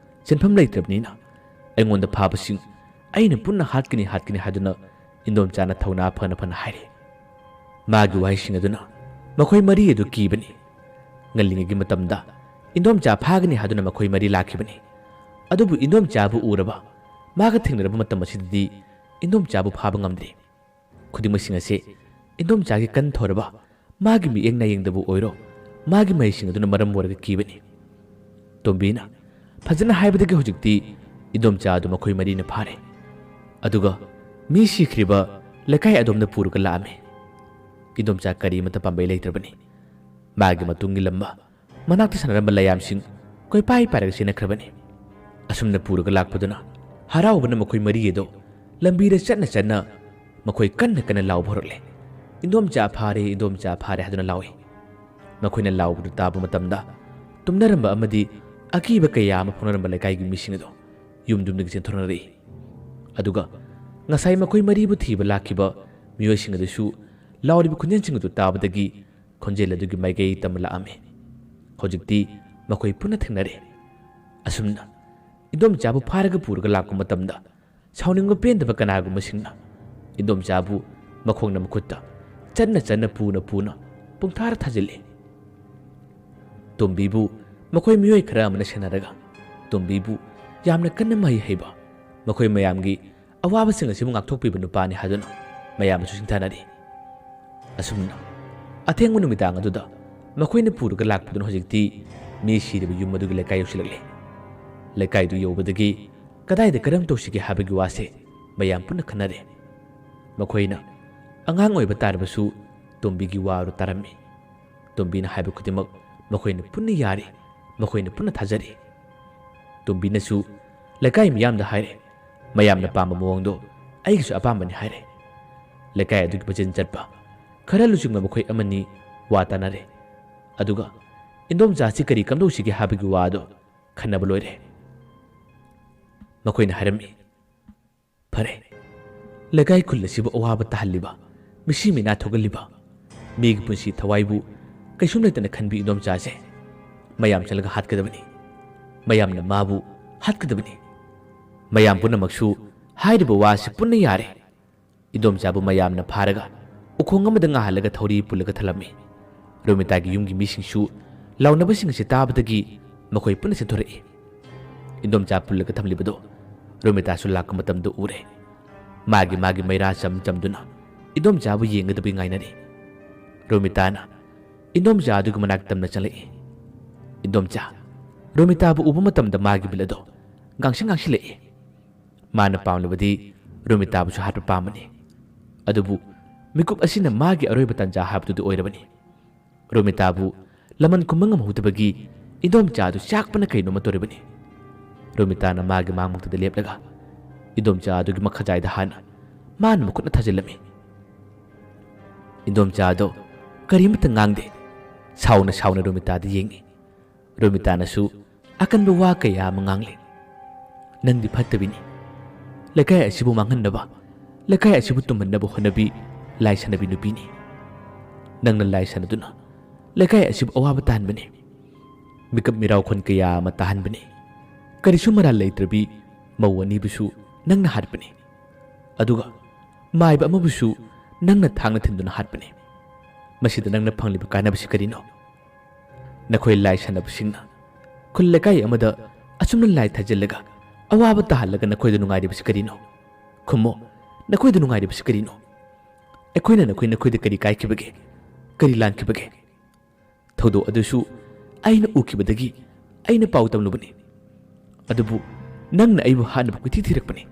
ꯆꯦꯟꯐꯝ ꯂꯩꯇ꯭ꯔꯕꯅꯤꯅ ꯑꯩꯉꯣꯟꯗ ꯐꯥꯕꯁꯤꯡ ꯑꯩꯅ ꯄꯨꯟꯅ ꯍꯥꯠꯀꯅꯤ, ꯍꯥꯠꯀꯅꯤ ꯍꯥꯏꯗꯨꯅ ꯏꯟꯗꯣꯝꯆꯥꯅ ꯊꯧꯅꯥ ꯐꯅ ꯐꯅ ꯍꯥꯏꯔꯤ꯫ ꯃꯥꯒꯤ ꯋꯥꯍꯩꯁꯤꯡ ꯑꯗꯨꯅ ꯃꯈꯣꯏ ꯃꯔꯤ ꯑꯗꯨ ꯀꯤꯕꯅꯤ꯫ ꯉꯜꯂꯤꯉꯩꯒꯤ ꯃꯇꯝꯗ ꯏꯟꯗꯣꯝꯆꯥ ꯐꯥꯒꯅꯤ ꯍꯥꯏꯗꯨꯅ ꯃꯈꯣꯏ ꯃꯔꯤ ꯂꯥꯛꯈꯤꯕꯅꯤ꯫ ꯑꯗꯨꯕꯨ ꯏꯟꯗꯣꯝꯆꯥꯕꯨ ꯎꯔꯕ, ꯃꯥꯒ ꯊꯦꯡꯅꯔꯕ ꯃꯇꯝ ꯑꯁꯤꯗꯗꯤ ꯏꯟꯗꯣꯝꯆꯥꯕꯨ ꯐꯥꯕ ꯉꯝꯗ꯭ꯔꯤ꯫ ꯈꯨꯗꯤꯡꯃꯛꯁꯤꯡ ꯑꯁꯤ ꯏꯟꯗꯣꯝꯆꯥꯒꯤ ꯀꯟ ꯊꯧꯔꯕ ꯃꯥꯒꯤ ꯃꯤꯠꯌꯦꯡ ꯅꯥꯌꯦꯡꯗꯕꯨ ꯑꯣꯏꯔꯣ, ꯃꯥꯒꯤ ꯃꯍꯩꯁꯤꯡ ꯑꯗꯨꯅ ꯃꯔꯝ ꯑꯣꯏꯔꯒ ꯀꯤꯕꯅꯤ꯫ ꯇꯣꯝꯕꯤꯅ ꯐꯖꯅ ꯍꯥꯏꯕꯗꯒꯤ ꯍꯧꯖꯤꯛꯇꯤ ꯏꯟꯗꯣꯝꯆꯥ ꯑꯗꯨ ꯃꯈꯣꯏ ꯃꯔꯤꯅ ꯐꯥꯔꯦ꯫ ꯑꯗꯨꯒ ꯃꯤ ꯁꯤꯈ꯭ꯔꯤꯕ ꯂꯩꯀꯥꯏ ꯑꯗꯣꯝꯗ ꯄꯨꯔꯒ ꯂꯥꯛꯑꯝꯃꯤ꯫ ꯏꯟꯗꯣꯝꯆꯥ ꯀꯔꯤꯃꯠꯇ ꯄꯥꯝꯕꯩ ꯂꯩꯇ꯭ꯔꯕꯅꯤ꯫ ꯃꯥꯒꯤ ꯃꯇꯨꯡ ꯏꯜꯂꯝꯕ ꯃꯅꯥꯛꯇ ꯁꯥꯟꯅꯔꯝꯕ ꯂꯩꯌꯥꯝꯁꯤꯡ ꯀꯣꯏꯄꯥꯏ ꯄꯥꯏꯔꯒ ꯆꯦꯟꯅꯈ꯭ꯔꯕꯅꯤ꯫ ꯑꯁꯨꯝꯅ ꯄꯨꯔꯒ ꯂꯥꯛꯄꯗꯨꯅ ꯍꯔꯥꯎꯕꯅ ꯃꯈꯣꯏ ꯃꯔꯤ ꯑꯗꯨ ꯂꯝꯕꯤꯗ ꯆꯠꯅ ꯆꯠꯅ ꯃꯈꯣꯏ ꯀꯟꯅ ꯀꯟꯅ ꯂꯥꯎꯕ ꯍꯧꯔꯛꯂꯦ꯫ "ꯏꯟꯗꯣꯝꯆꯥ ꯐꯥꯔꯦ, ꯏꯟꯗꯣꯝꯆꯥ ꯐꯥꯔꯦ" ꯍꯥꯏꯗꯨꯅ ꯂꯥꯎꯏ꯫ ꯃꯈꯣꯏꯅ ꯂꯥꯎꯕꯗꯨ ꯇꯥꯕ ꯃꯇꯝꯗ ꯇꯨꯝꯅꯔꯝꯕ ꯑꯃꯗꯤ ꯑꯀꯤꯕ ꯀꯌꯥ ꯑꯃ ꯐꯣꯡꯅꯔꯝꯕ ꯂꯩꯀꯥꯏꯒꯤ ꯃꯤꯁꯤꯡ ꯑꯗꯨ ꯌꯨꯝ ꯌꯨꯝꯗꯒꯤ ꯆꯦꯟꯊꯣꯔꯛꯅꯔꯛꯏ꯫ ꯑꯗꯨꯒ ꯉꯁꯥꯏ ꯃꯈꯣꯏ ꯃꯔꯤꯕꯨ ꯊꯤꯕ ꯂꯥꯛꯈꯤꯕ ꯃꯤꯑꯣꯏꯁꯤꯡ ꯑꯗꯨꯁꯨ ꯂꯥꯎꯔꯤꯕ ꯈꯣꯟꯖꯦꯜꯁꯤꯡ ꯑꯗꯨ ꯇꯥꯕꯗꯒꯤ ꯈꯣꯟꯖꯦꯜ ꯑꯗꯨꯒꯤ ꯃꯥꯏꯀꯩ ꯇꯝꯂꯛꯑꯝꯃꯤ꯫ ꯍꯧꯖꯤꯛꯇꯤ ꯃꯈꯣꯏ ꯄꯨꯟꯅ ꯊꯦꯡꯅꯔꯦ꯫ ꯑꯁꯨꯝꯅ ꯏꯟꯗꯣꯝꯆꯥꯕꯨ ꯐꯥꯔꯒ ꯄꯨꯔꯒ ꯂꯥꯛꯄ ꯃꯇꯝꯗ ꯁꯥꯎꯅꯤꯡꯕ ꯄꯦꯟꯗꯕ ꯀꯅꯥꯒꯨꯝꯕꯁꯤꯡꯅ ꯏꯟꯗꯣꯝꯆꯥꯕꯨ ꯃꯈꯣꯡꯅ ꯃꯈꯨꯠꯇ ꯆꯠꯅ ꯆꯠꯅ ꯄꯨꯅ ꯄꯨꯅ ꯄꯨꯡꯊꯥꯔ ꯊꯥꯖꯤꯜꯂꯤ꯫ ꯇꯣꯝꯕꯤꯕꯨ ꯃꯈꯣꯏ ꯃꯤꯑꯣꯏ ꯈꯔ ꯑꯃꯅ ꯁꯦꯟꯅꯔꯒ ꯇꯣꯝꯕꯤꯕꯨ ꯌꯥꯝꯅ ꯀꯟꯅ ꯃꯍꯩ ꯍꯩꯕ ꯃꯈꯣꯏ ꯃꯌꯥꯝꯒꯤ ꯑꯋꯥꯕꯁꯤꯡ ꯑꯁꯤꯕꯨ ꯉꯥꯛꯊꯣꯛꯄꯤꯕ ꯅꯨꯄꯥꯅꯤ ꯍꯥꯏꯗꯨꯅ ꯃꯌꯥꯝꯅꯁꯨ ꯁꯤꯡꯊꯥꯅꯔꯤ꯫ ꯑꯁꯨꯝꯅ ꯑꯊꯦꯡꯕ ꯅꯨꯃꯤꯗꯥꯡ ꯑꯗꯨꯗ ꯃꯈꯣꯏꯅ ꯄꯨꯔꯒ ꯂꯥꯛꯄꯗꯨꯅ ꯍꯧꯖꯤꯛꯇꯤ ꯃꯤ ꯁꯤꯔꯤꯕ ꯌꯨꯝ ꯑꯗꯨꯒꯤ ꯂꯩꯀꯥꯏ ꯌꯧꯁꯤꯜꯂꯛꯂꯦ꯫ ꯂꯩꯀꯥꯏꯗꯨ ꯌꯧꯕꯗꯒꯤ ꯀꯗꯥꯏꯗ ꯀꯔꯝ ꯇꯧꯁꯤꯒꯦ ꯍꯥꯏꯕꯒꯤ ꯋꯥꯁꯦ ꯃꯌꯥꯝ ꯄꯨꯟꯅ ꯈꯟꯅꯔꯦ꯫ ꯃꯈꯣꯏꯅ ꯑꯉꯥꯡ ꯑꯣꯏꯕ ꯇꯥꯔꯕꯁꯨ ꯇꯣꯝꯕꯤꯒꯤ ꯋꯥ ꯑꯗꯨ ꯇꯥꯔꯝꯃꯤ꯫ ꯇꯣꯝꯕꯤꯅ ꯍꯥꯏꯕ ꯈꯨꯗꯤꯡꯃꯛ ꯃꯈꯣꯏꯅ ꯄꯨꯟꯅ ꯌꯥꯔꯤ, ꯃꯈꯣꯏꯅ ꯄꯨꯟꯅ ꯊꯥꯖꯔꯤ꯫ ꯇꯣꯝꯕꯤꯅꯁꯨ ꯂꯩꯀꯥꯏ ꯃꯤꯌꯥꯝꯗ ꯍꯥꯏꯔꯦ, ꯃꯌꯥꯝꯅ ꯄꯥꯝꯕ ꯃꯑꯣꯡꯗꯣ ꯑꯩꯒꯤꯁꯨ ꯑꯄꯥꯝꯕꯅꯤ ꯍꯥꯏꯔꯦ꯫ ꯂꯩꯀꯥꯏ ꯑꯗꯨꯒꯤ ꯃꯆꯤꯟ ꯆꯠꯄ ꯈꯔ ꯂꯨꯆꯤꯡꯕ ꯃꯈꯣꯏ ꯑꯃꯅꯤ ꯋꯥ ꯇꯥꯅꯔꯦ꯫ ꯑꯗꯨꯒ ꯏꯟꯗꯣꯝꯆꯥꯁꯤ ꯀꯔꯤ ꯀꯝꯗꯧꯁꯤꯒꯦ ꯍꯥꯏꯕꯒꯤ ꯋꯥꯗꯣ ꯈꯟꯅꯕ ꯂꯣꯏꯔꯦ꯫ ꯃꯈꯣꯏꯅ ꯍꯥꯏꯔꯝꯃꯤ, "ꯐꯔꯦ, ꯂꯩꯀꯥꯏ ꯈꯨꯜ ꯑꯁꯤꯕꯨ ꯑꯋꯥꯕ ꯇꯥꯍꯜꯂꯤꯕ, ꯃꯤꯁꯤ ꯃꯤꯅꯥ ꯊꯣꯛꯍꯜꯂꯤꯕ, ꯃꯤꯒꯤ ꯄꯨꯟꯁꯤ ꯊꯋꯥꯏꯕꯨ ꯀꯩꯁꯨꯝ ꯂꯩꯇꯅ ꯈꯟꯕꯤ ꯏꯟꯗꯣꯝꯆꯥꯁꯦ ꯃꯌꯥꯝ ꯆꯠꯂꯒ ꯍꯥꯠꯀꯗꯕꯅꯤ꯫ ꯃꯌꯥꯝꯅ ꯃꯥꯕꯨ ꯍꯥꯠꯀꯗꯕꯅꯤ꯫ ꯃꯌꯥꯝ ꯄꯨꯝꯅꯃꯛꯁꯨ ꯍꯥꯏꯔꯤꯕ ꯋꯥꯁꯤ ꯄꯨꯟꯅ ꯌꯥꯔꯦ"꯫ ꯏꯟꯗꯣꯝꯆꯥꯕꯨ ꯃꯌꯥꯝꯅ ꯐꯥꯔꯒ ꯎꯈꯣꯡ ꯑꯃꯗ ꯉꯥꯍꯜꯂꯒ ꯊꯧꯔꯤ ꯄꯨꯜꯂꯒ ꯊꯜꯂꯝꯃꯤ꯫ ꯔꯣꯃꯤꯇꯥꯒꯤ ꯌꯨꯝꯒꯤ ꯃꯤꯁꯤꯡꯁꯨ ꯂꯥꯎꯅꯕꯁꯤꯡ ꯑꯁꯤ ꯇꯥꯕꯗꯒꯤ ꯃꯈꯣꯏ ꯄꯨꯟꯅ ꯆꯦꯟꯊꯣꯔꯛꯏ꯫ ꯏꯟꯗꯣꯝꯆꯥ ꯄꯨꯜꯂꯒ ꯊꯝꯂꯤꯕꯗꯨ ꯔꯣꯃꯤꯇꯥꯁꯨ ꯂꯥꯛꯄ ꯃꯇꯝꯗ ꯎꯔꯦ꯫ ꯃꯥꯒꯤ ꯃꯥꯒꯤ ꯃꯩꯔꯥ ꯆꯝ ꯆꯝꯗꯨꯅ ꯏꯟꯗꯣꯝꯆꯥꯕꯨ ꯌꯦꯡꯒꯗꯕꯒꯤ ꯉꯥꯏꯅꯔꯤ꯫ ꯔꯣꯃꯤꯇꯥꯅ ꯏꯟꯗꯣꯝꯆꯥ ꯑꯗꯨꯒꯤ ꯃꯅꯥꯛ ꯇꯝꯅ ꯆꯪꯂꯛꯏ꯫ ꯏꯟꯗꯣꯝꯆꯥ, ꯔꯣꯃꯤꯇꯥꯕꯨ ꯎꯕ ꯃꯇꯝꯗ ꯃꯥꯒꯤ ꯃꯤꯠ ꯑꯗꯣ ꯉꯥꯡꯁꯤꯡ ꯉꯥꯡꯁꯤꯜꯂꯛꯏ꯫ ꯃꯥꯅ ꯄꯥꯝꯂꯕꯗꯤ ꯔꯣꯃꯤꯇꯥꯕꯨꯁꯨ ꯍꯥꯠꯄ ꯄꯥꯝꯕꯅꯤ꯫ ꯑꯗꯨꯕꯨ ꯃꯤꯀꯨꯞ ꯑꯁꯤꯅ ꯃꯥꯒꯤ ꯑꯔꯣꯏꯕ ꯇꯥꯟꯖꯥ ꯍꯥꯏꯕꯗꯨꯗꯤ ꯑꯣꯏꯔꯕꯅꯤ꯫ ꯔꯣꯃꯤꯇꯥꯕꯨ ꯂꯃꯟ ꯈꯨꯝꯕ ꯉꯝꯍꯧꯗꯕꯒꯤ ꯏꯟꯗꯣꯝꯆꯥ ꯑꯗꯨ ꯆꯥꯛꯄꯅ ꯀꯩꯅꯣꯃ ꯇꯧꯔꯤꯕꯅꯤ꯫ ꯔꯣꯃꯤꯇꯥꯅ ꯃꯥꯒꯤ ꯃꯥꯡꯃꯛꯇꯗ ꯂꯦꯞꯂꯒ ꯏꯟꯗꯣꯝꯆꯥ ꯑꯗꯨꯒꯤ ꯃꯈꯖꯥꯏꯗ ꯍꯥꯟꯅ ꯃꯥꯅ ꯃꯈꯨꯠꯅ ꯊꯥꯖꯤꯜꯂꯝꯃꯤ꯫ ꯏꯟꯗꯣꯝꯆꯥ ꯑꯗꯣ ꯀꯔꯤꯃꯠꯇ ꯉꯥꯡꯗꯦ꯫ ꯁꯥꯎꯅ ꯁꯥꯎꯅ ꯔꯣꯃꯤꯇꯥꯗ ꯌꯦꯡꯏ꯫ ꯔꯣꯃꯤꯇꯥꯅꯁꯨ ꯑꯀꯟꯕ ꯋꯥ ꯀꯌꯥ ꯑꯃ ꯉꯥꯡꯂꯦ꯫ "ꯅꯪꯗꯤ ꯐꯠꯇꯕꯤꯅꯤ꯫ ꯂꯩꯀꯥꯏ ꯑꯁꯤꯕꯨ ꯃꯥꯡꯍꯟꯅꯕ, ꯂꯩꯀꯥꯏ ꯑꯁꯤꯕꯨ ꯇꯨꯝꯍꯟꯅꯕ ꯍꯣꯠꯅꯕꯤ ꯂꯥꯏ ꯁꯥꯟꯅꯕꯤ ꯅꯨꯄꯤꯅꯤ꯫ ꯅꯪꯅ ꯂꯥꯏ ꯁꯥꯟꯅꯗꯨꯅ ꯂꯩꯀꯥꯏ ꯑꯁꯤꯕꯨ ꯑꯋꯥꯕ ꯇꯥꯍꯟꯕꯅꯤ꯫ ꯃꯤꯀꯞ ꯃꯤꯔꯥꯎꯈꯣꯟ ꯀꯌꯥ ꯑꯃ ꯇꯥꯍꯟꯕꯅꯤ꯫ ꯀꯔꯤꯁꯨ ꯃꯔꯥꯜ ꯂꯩꯇ꯭ꯔꯕꯤ ꯃꯧ ꯑꯅꯤꯕꯨꯁꯨ ꯅꯪꯅ ꯍꯥꯠꯄꯅꯤ꯫ ꯑꯗꯨꯒ ꯃꯥꯏꯕ ꯑꯃꯕꯨꯁꯨ ꯅꯪꯅ ꯊꯥꯡꯅ ꯊꯤꯟꯗꯨꯅ ꯍꯥꯠꯄꯅꯤ꯫ ꯃꯁꯤꯗ ꯅꯪꯅ ꯐꯪꯂꯤꯕ ꯀꯥꯟꯅꯕꯁꯤ ꯀꯔꯤꯅꯣ? ꯅꯈꯣꯏ ꯂꯥꯏ ꯁꯥꯟꯅꯕꯁꯤꯡꯅ ꯈꯨꯜ ꯂꯩꯀꯥꯏ ꯑꯃꯗ ꯑꯁꯨꯝꯅ ꯂꯥꯏ ꯊꯥꯖꯤꯜꯂꯒ ꯑꯋꯥꯕ ꯇꯥꯍꯜꯂꯒ ꯅꯈꯣꯏꯗ ꯅꯨꯡꯉꯥꯏꯔꯤꯕꯁꯤ ꯀꯔꯤꯅꯣ? ꯈꯨꯝꯃꯣ, ꯅꯈꯣꯏꯗ ꯅꯨꯡꯉꯥꯏꯔꯤꯕꯁꯤ ꯀꯔꯤꯅꯣ? ꯑꯩꯈꯣꯏꯅ ꯅꯈꯣꯏ, ꯅꯈꯣꯏꯗ ꯀꯔꯤ ꯀꯥꯏꯈꯤꯕꯒꯦ? ꯀꯔꯤ ꯂꯥꯟꯈꯤꯕꯒꯦ? ꯊꯧꯗꯣꯛ ꯑꯗꯨꯁꯨ ꯑꯩꯅ ꯎꯈꯤꯕꯗꯒꯤ ꯑꯩꯅ ꯄꯥꯎ ꯇꯝꯂꯨꯕꯅꯤ꯫ ꯑꯗꯨꯕꯨ ꯅꯪꯅ ꯑꯩꯕꯨ ꯍꯥꯠꯅꯕ ꯀꯣꯏꯊꯤ ꯊꯤꯔꯛꯄꯅꯤ,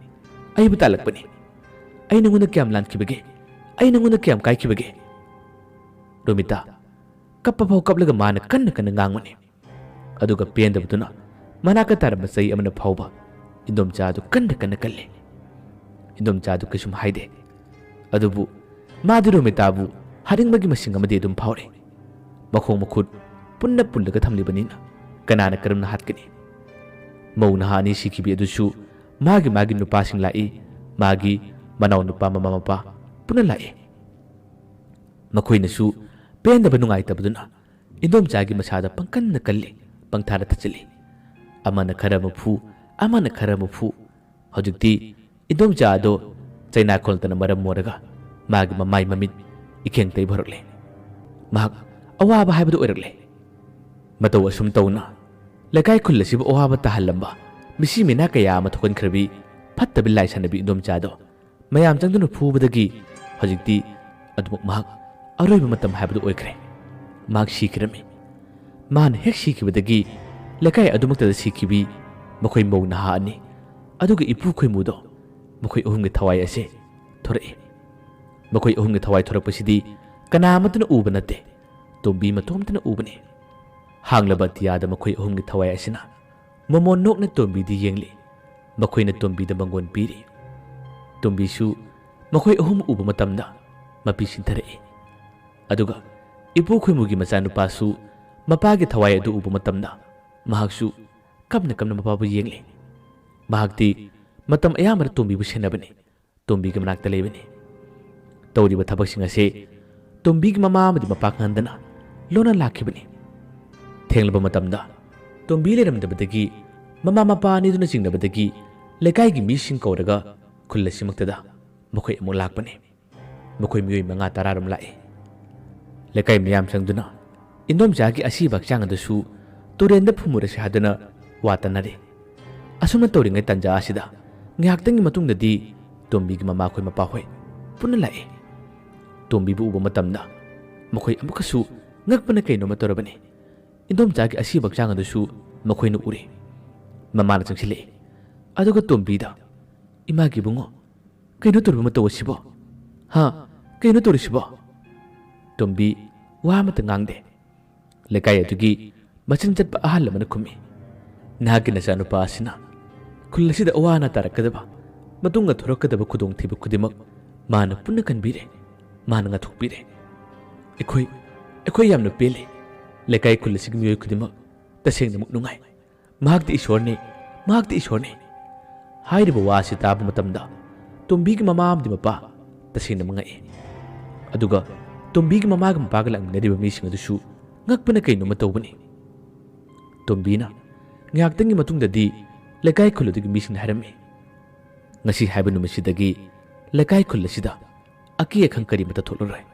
ꯑꯩꯕꯨ ꯇꯥꯜꯂꯛꯄꯅꯤ꯫ ꯑꯩ ꯅꯉꯣꯟꯗ ꯀꯌꯥꯝ ꯂꯥꯟꯈꯤꯕꯒꯦ? ꯑꯩ ꯅꯉꯣꯟꯗ ꯀꯌꯥꯝ ꯀꯥꯏꯈꯤꯕꯒꯦ?" ꯔꯣꯃꯤꯇꯥ ꯀꯞꯄ ꯐꯥꯎ ꯀꯞꯂꯒ ꯃꯥꯅ ꯀꯟꯅ ꯀꯟꯅ ꯉꯥꯡꯕꯅꯤ꯫ ꯑꯗꯨꯒ ꯄꯦꯟꯗꯕꯗꯨꯅ ꯃꯅꯥꯛꯇ ꯇꯥꯔꯝꯕ ꯆꯩ ꯑꯃꯅ ꯐꯥꯎꯕ ꯏꯟꯗꯣꯝꯆꯥꯗꯨ ꯀꯟꯅ ꯀꯟꯅ ꯀꯜꯂꯤ꯫ ꯏꯟꯗꯣꯝꯆꯥꯗꯨ ꯀꯩꯁꯨꯝ ꯍꯥꯏꯗꯦ꯫ ꯑꯗꯨꯕꯨ ꯃꯥꯗꯤ ꯔꯣꯃꯤꯇꯥꯕꯨ ꯍꯥꯠꯅꯤꯡꯕꯒꯤ ꯃꯁꯤꯡ ꯑꯃꯗꯤ ꯑꯗꯨꯝ ꯐꯥꯎꯔꯤ꯫ ꯃꯈꯣꯡ ꯃꯈꯨꯠ ꯄꯨꯟꯅ ꯄꯨꯜꯂꯒ ꯊꯝꯂꯤꯕꯅꯤꯅ ꯀꯅꯥꯅ ꯀꯔꯝꯅ ꯍꯥꯠꯀꯅꯤ? ꯃꯧ ꯅꯍꯥ ꯑꯅꯤ ꯁꯤꯈꯤꯕꯤ ꯑꯗꯨꯁꯨ ꯃꯥꯒꯤ ꯃꯥꯒꯤ ꯅꯨꯄꯥꯁꯤꯡ ꯂꯥꯛꯏ, ꯃꯥꯒꯤ ꯃꯅꯥꯎ ꯅꯨꯄꯥ ꯃꯃꯥ ꯃꯄꯥ ꯄꯨꯟꯅ ꯂꯥꯛꯏ꯫ ꯃꯈꯣꯏꯅꯁꯨ ꯄꯦꯟꯗꯕ ꯅꯨꯡꯉꯥꯏꯇꯕꯗꯨꯅ ꯏꯟꯗꯣꯝꯆꯥꯒꯤ ꯃꯁꯥꯗ ꯄꯪꯀꯟꯅ ꯀꯜꯂꯤ, ꯄꯪꯊꯥꯗ ꯊꯠꯆꯤꯜꯂꯤ꯫ ꯑꯃꯅ ꯈꯔ ꯑꯃ ꯐꯨ, ꯑꯃꯅ ꯈꯔ ꯑꯃ ꯐꯨ꯫ ꯍꯧꯖꯤꯛꯇꯤ ꯏꯟꯗꯣꯝꯆꯥ ꯑꯗꯣ ꯆꯩꯅꯥꯈꯣꯜꯇꯅ ꯃꯔꯝ ꯑꯣꯏꯔꯒ ꯃꯥꯒꯤ ꯃꯃꯥꯏ ꯃꯃꯤꯠ ꯏꯈꯦꯡ ꯇꯩꯕ ꯍꯧꯔꯛꯂꯦ꯫ ꯃꯍꯥꯛ ꯑꯋꯥꯕ ꯍꯥꯏꯕꯗꯨ ꯑꯣꯏꯔꯛꯂꯦ꯫ ꯃꯇꯧ ꯑꯁꯨꯝ ꯇꯧꯅ ꯂꯩꯀꯥꯏ ꯈꯨꯜ ꯑꯁꯤꯕꯨ ꯑꯋꯥꯕ ꯇꯥꯍꯜꯂꯝꯕ ꯃꯤꯁꯤ ꯃꯤꯅꯥ ꯀꯌꯥ ꯑꯃ ꯊꯣꯛꯍꯟꯈ꯭ꯔꯕꯤ ꯐꯠꯇꯕꯤ ꯂꯥꯏ ꯁꯥꯟꯅꯕꯤ ꯏꯟꯗꯣꯝꯆꯥꯗꯣ ꯃꯌꯥꯝ ꯆꯪꯗꯨꯅ ꯐꯨꯕꯗꯒꯤ ꯍꯧꯖꯤꯛꯇꯤ ꯑꯗꯨꯃꯛ ꯃꯍꯥꯛ ꯑꯔꯣꯏꯕ ꯃꯇꯝ ꯍꯥꯏꯕꯗꯨ ꯑꯣꯏꯈ꯭ꯔꯦ꯫ ꯃꯍꯥꯛ ꯁꯤꯈꯤꯔꯝꯃꯤ꯫ ꯃꯍꯥꯛꯅ ꯍꯦꯛ ꯁꯤꯈꯤꯕꯗꯒꯤ ꯂꯩꯀꯥꯏ ꯑꯗꯨꯃꯛꯇꯗ ꯁꯤꯈꯤꯕꯤ ꯃꯈꯣꯏ ꯃꯧ ꯅꯍꯥ ꯑꯅꯤ, ꯑꯗꯨꯒ ꯏꯄꯨ ꯈꯣꯏꯃꯨꯗꯣ, ꯃꯈꯣꯏ ꯑꯍꯨꯝꯒꯤ ꯊꯋꯥꯏ ꯑꯁꯦ ꯊꯣꯔꯛꯏ꯫ ꯃꯈꯣꯏ ꯑꯍꯨꯝꯒꯤ ꯊꯋꯥꯏ ꯊꯣꯔꯛꯄꯁꯤꯗꯤ ꯀꯅꯥ ꯑꯃꯠꯇꯅ ꯎꯕ ꯅꯠꯇꯦ, ꯇꯣꯝꯕꯤ ꯃꯇꯣꯝꯇꯅ ꯎꯕꯅꯤ꯫ ꯍꯥꯡꯂꯕ ꯑꯇꯤꯌꯥꯗ ꯃꯈꯣꯏ ꯑꯍꯨꯝꯒꯤ ꯊꯋꯥꯏ ꯑꯁꯤꯅ ꯃꯣꯃꯣꯟ ꯅꯣꯛꯅ ꯇꯣꯝꯕꯤꯗ ꯌꯦꯡꯂꯤ꯫ ꯃꯈꯣꯏꯅ ꯇꯣꯝꯕꯤꯗ ꯃꯪꯒꯣꯟ ꯄꯤꯔꯤ꯫ ꯇꯣꯝꯕꯤꯁꯨ ꯃꯈꯣꯏ ꯑꯍꯨꯝ ꯎꯕ ꯃꯇꯝꯗ ꯃꯄꯤ ꯁꯤꯟꯊꯔꯛꯏ꯫ ꯑꯗꯨꯒ ꯏꯄꯨ ꯈꯣꯏꯃꯨꯒꯤ ꯃꯆꯥꯅꯨꯄꯥꯁꯨ ꯃꯄꯥꯒꯤ ꯊꯋꯥꯏ ꯑꯗꯨ ꯎꯕ ꯃꯇꯝꯗ ꯃꯍꯥꯛꯁꯨ ꯀꯞꯅ ꯀꯞꯅ ꯃꯄꯥꯕꯨ ꯌꯦꯡꯂꯤ꯫ ꯃꯍꯥꯛꯇꯤ ꯃꯇꯝ ꯑꯌꯥꯝꯕꯗ ꯇꯣꯝꯕꯤꯕꯨ ꯁꯦꯟꯅꯕꯅꯤ, ꯇꯣꯝꯕꯤꯒꯤ ꯃꯅꯥꯛꯇ ꯂꯩꯕꯅꯤ꯫ ꯇꯧꯔꯤꯕ ꯊꯕꯛꯁꯤꯡ ꯑꯁꯤ ꯇꯣꯝꯕꯤꯒꯤ ꯃꯃꯥ ꯑꯃꯗꯤ ꯃꯄꯥ ꯈꯪꯍꯟꯗꯅ ꯂꯣꯟꯅ ꯂꯥꯛꯈꯤꯕꯅꯤ꯫ ꯊꯦꯡꯂꯕ ꯃꯇꯝꯗ ꯇꯣꯝꯕꯤ ꯂꯩꯔꯝꯗꯕꯗꯒꯤ ꯃꯃꯥ ꯃꯄꯥ ꯑꯅꯤꯗꯨꯅ ꯆꯤꯡꯅꯕꯗꯒꯤ ꯂꯩꯀꯥꯏꯒꯤ ꯃꯤꯁꯤꯡ ꯀꯧꯔꯒ ꯈꯨꯜ ꯑꯁꯤꯃꯛꯇꯗ ꯃꯈꯣꯏ ꯑꯃꯨꯛ ꯂꯥꯛꯄꯅꯤ꯫ ꯃꯈꯣꯏ ꯃꯤꯑꯣꯏ ꯃꯉꯥ ꯇꯔꯥꯔꯣꯝ ꯂꯥꯛꯏ꯫ ꯂꯩꯀꯥꯏ ꯃꯤꯌꯥꯝ ꯆꯪꯗꯨꯅ ꯏꯟꯗꯣꯝꯆꯥꯒꯤ ꯑꯁꯤꯕ ꯍꯛꯆꯥꯡ ꯑꯗꯨꯁꯨ ꯇꯨꯔꯦꯟꯗ ꯐꯨꯝꯃꯨꯔꯁꯤ ꯍꯥꯏꯗꯨꯅ ꯋꯥ ꯇꯥꯅꯔꯤ꯫ ꯑꯁꯨꯝꯅ ꯇꯧꯔꯤꯉꯩ ꯇꯥꯟꯖꯥ ꯑꯁꯤꯗ ꯉꯥꯏꯍꯥꯛꯇꯪꯒꯤ ꯃꯇꯨꯡꯗꯗꯤ ꯇꯣꯝꯕꯤꯒꯤ ꯃꯃꯥꯈꯣꯏ ꯃꯄꯥꯍꯣꯏ ꯄꯨꯟꯅ ꯂꯥꯛꯏ꯫ ꯇꯣꯝꯕꯤꯕꯨ ꯎꯕ ꯃꯇꯝꯗ ꯃꯈꯣꯏ ꯑꯃꯨꯛꯀꯁꯨ ꯉꯛꯄꯅ ꯀꯩꯅꯣꯝꯃ ꯇꯧꯔꯕꯅꯤ꯫ ꯏꯟꯗꯣꯝꯆꯥꯒꯤ ꯑꯁꯤꯕ ꯍꯛꯆꯥꯡ ꯑꯗꯨꯁꯨ ꯃꯈꯣꯏꯅ ꯎꯔꯦ꯫ ꯃꯃꯥꯅ ꯆꯪꯁꯤꯜꯂꯛꯏ꯫ ꯑꯗꯨꯒ ꯇꯣꯝꯕꯤꯗ, "ꯏꯃꯥꯒꯤ ꯏꯕꯨꯡꯉꯣ, ꯀꯩꯅꯣ ꯇꯧꯔꯤꯕ ꯃꯇꯧ ꯑꯁꯤꯕꯣ? ꯍꯥ? ꯀꯩꯅꯣ ꯇꯧꯔꯤꯁꯤꯕꯣ?" ꯇꯣꯝꯕꯤ ꯋꯥ ꯑꯃꯠꯇ ꯉꯥꯡꯗꯦ꯫ ꯂꯩꯀꯥꯏ ꯑꯗꯨꯒꯤ ꯃꯆꯤꯟ ꯆꯠꯄ ꯑꯍꯜ ꯑꯃꯅ ꯈꯨꯝꯃꯤ, "ꯅꯍꯥꯛꯀꯤ ꯅꯆꯥꯅꯨꯄꯥ ꯑꯁꯤꯅ ꯈꯨꯜ ꯑꯁꯤꯗ ꯑꯋꯥ ꯑꯅꯥ ꯇꯥꯔꯛꯀꯗꯕ, ꯃꯇꯨꯡꯗ ꯊꯣꯔꯛꯀꯗꯕ ꯈꯨꯗꯣꯡꯊꯤꯕ ꯈꯨꯗꯤꯡꯃꯛ ꯃꯥꯅ ꯄꯨꯟꯅ ꯀꯟꯕꯤꯔꯦ, ꯃꯥꯅ ꯉꯥꯛꯊꯣꯛꯄꯤꯔꯦ꯫ ꯑꯩꯈꯣꯏ, ꯑꯩꯈꯣꯏ ꯌꯥꯝꯅ ꯄꯦꯜꯂꯦ꯫ ꯂꯩꯀꯥꯏ ꯈꯨꯜ ꯑꯁꯤꯒꯤ ꯃꯤꯑꯣꯏ ꯈꯨꯗꯤꯡꯃꯛ ꯇꯁꯦꯡꯅꯃꯛ ꯅꯨꯡꯉꯥꯏ꯫ ꯃꯍꯥꯛꯇꯤ ꯏꯁꯣꯔꯅꯤ, ꯃꯍꯥꯛꯇꯤ ꯏꯁꯣꯔꯅꯤ꯫" ꯍꯥꯏꯔꯤꯕ ꯋꯥ ꯑꯁꯤ ꯇꯥꯕ ꯃꯇꯝꯗ ꯇꯣꯝꯕꯤꯒꯤ ꯃꯃꯥ ꯑꯃꯗꯤ ꯃꯄꯥ ꯇꯁꯦꯡꯅ ꯃꯉꯛꯏ꯫ ꯑꯗꯨꯒ ꯇꯣꯝꯕꯤꯒꯤ ꯃꯃꯥꯒ ꯃꯄꯥꯒ ꯂꯥꯛꯃꯤꯟꯅꯔꯤꯕ ꯃꯤꯁꯤꯡ ꯑꯗꯨꯁꯨ ꯉꯛꯄꯅ ꯀꯩꯅꯣꯝꯃ ꯇꯧꯕꯅꯤ꯫ ꯇꯣꯝꯕꯤꯅ ꯉꯥꯏꯍꯥꯛꯇꯪꯒꯤ ꯃꯇꯨꯡꯗꯗꯤ ꯂꯩꯀꯥꯏ ꯈꯨꯜ ꯑꯗꯨꯒꯤ ꯃꯤꯁꯤꯡꯅ ꯍꯥꯏꯔꯝꯃꯤ, "ꯉꯁꯤ ꯍꯥꯏꯕ ꯅꯨꯃꯤꯠꯁꯤꯗꯒꯤ ꯂꯩꯀꯥꯏ ꯈꯨꯜ ꯑꯁꯤꯗ ꯑꯀꯤ ꯑꯈꯪ ꯀꯔꯤꯃꯠꯇ ꯊꯣꯛꯂꯔꯣꯏ꯫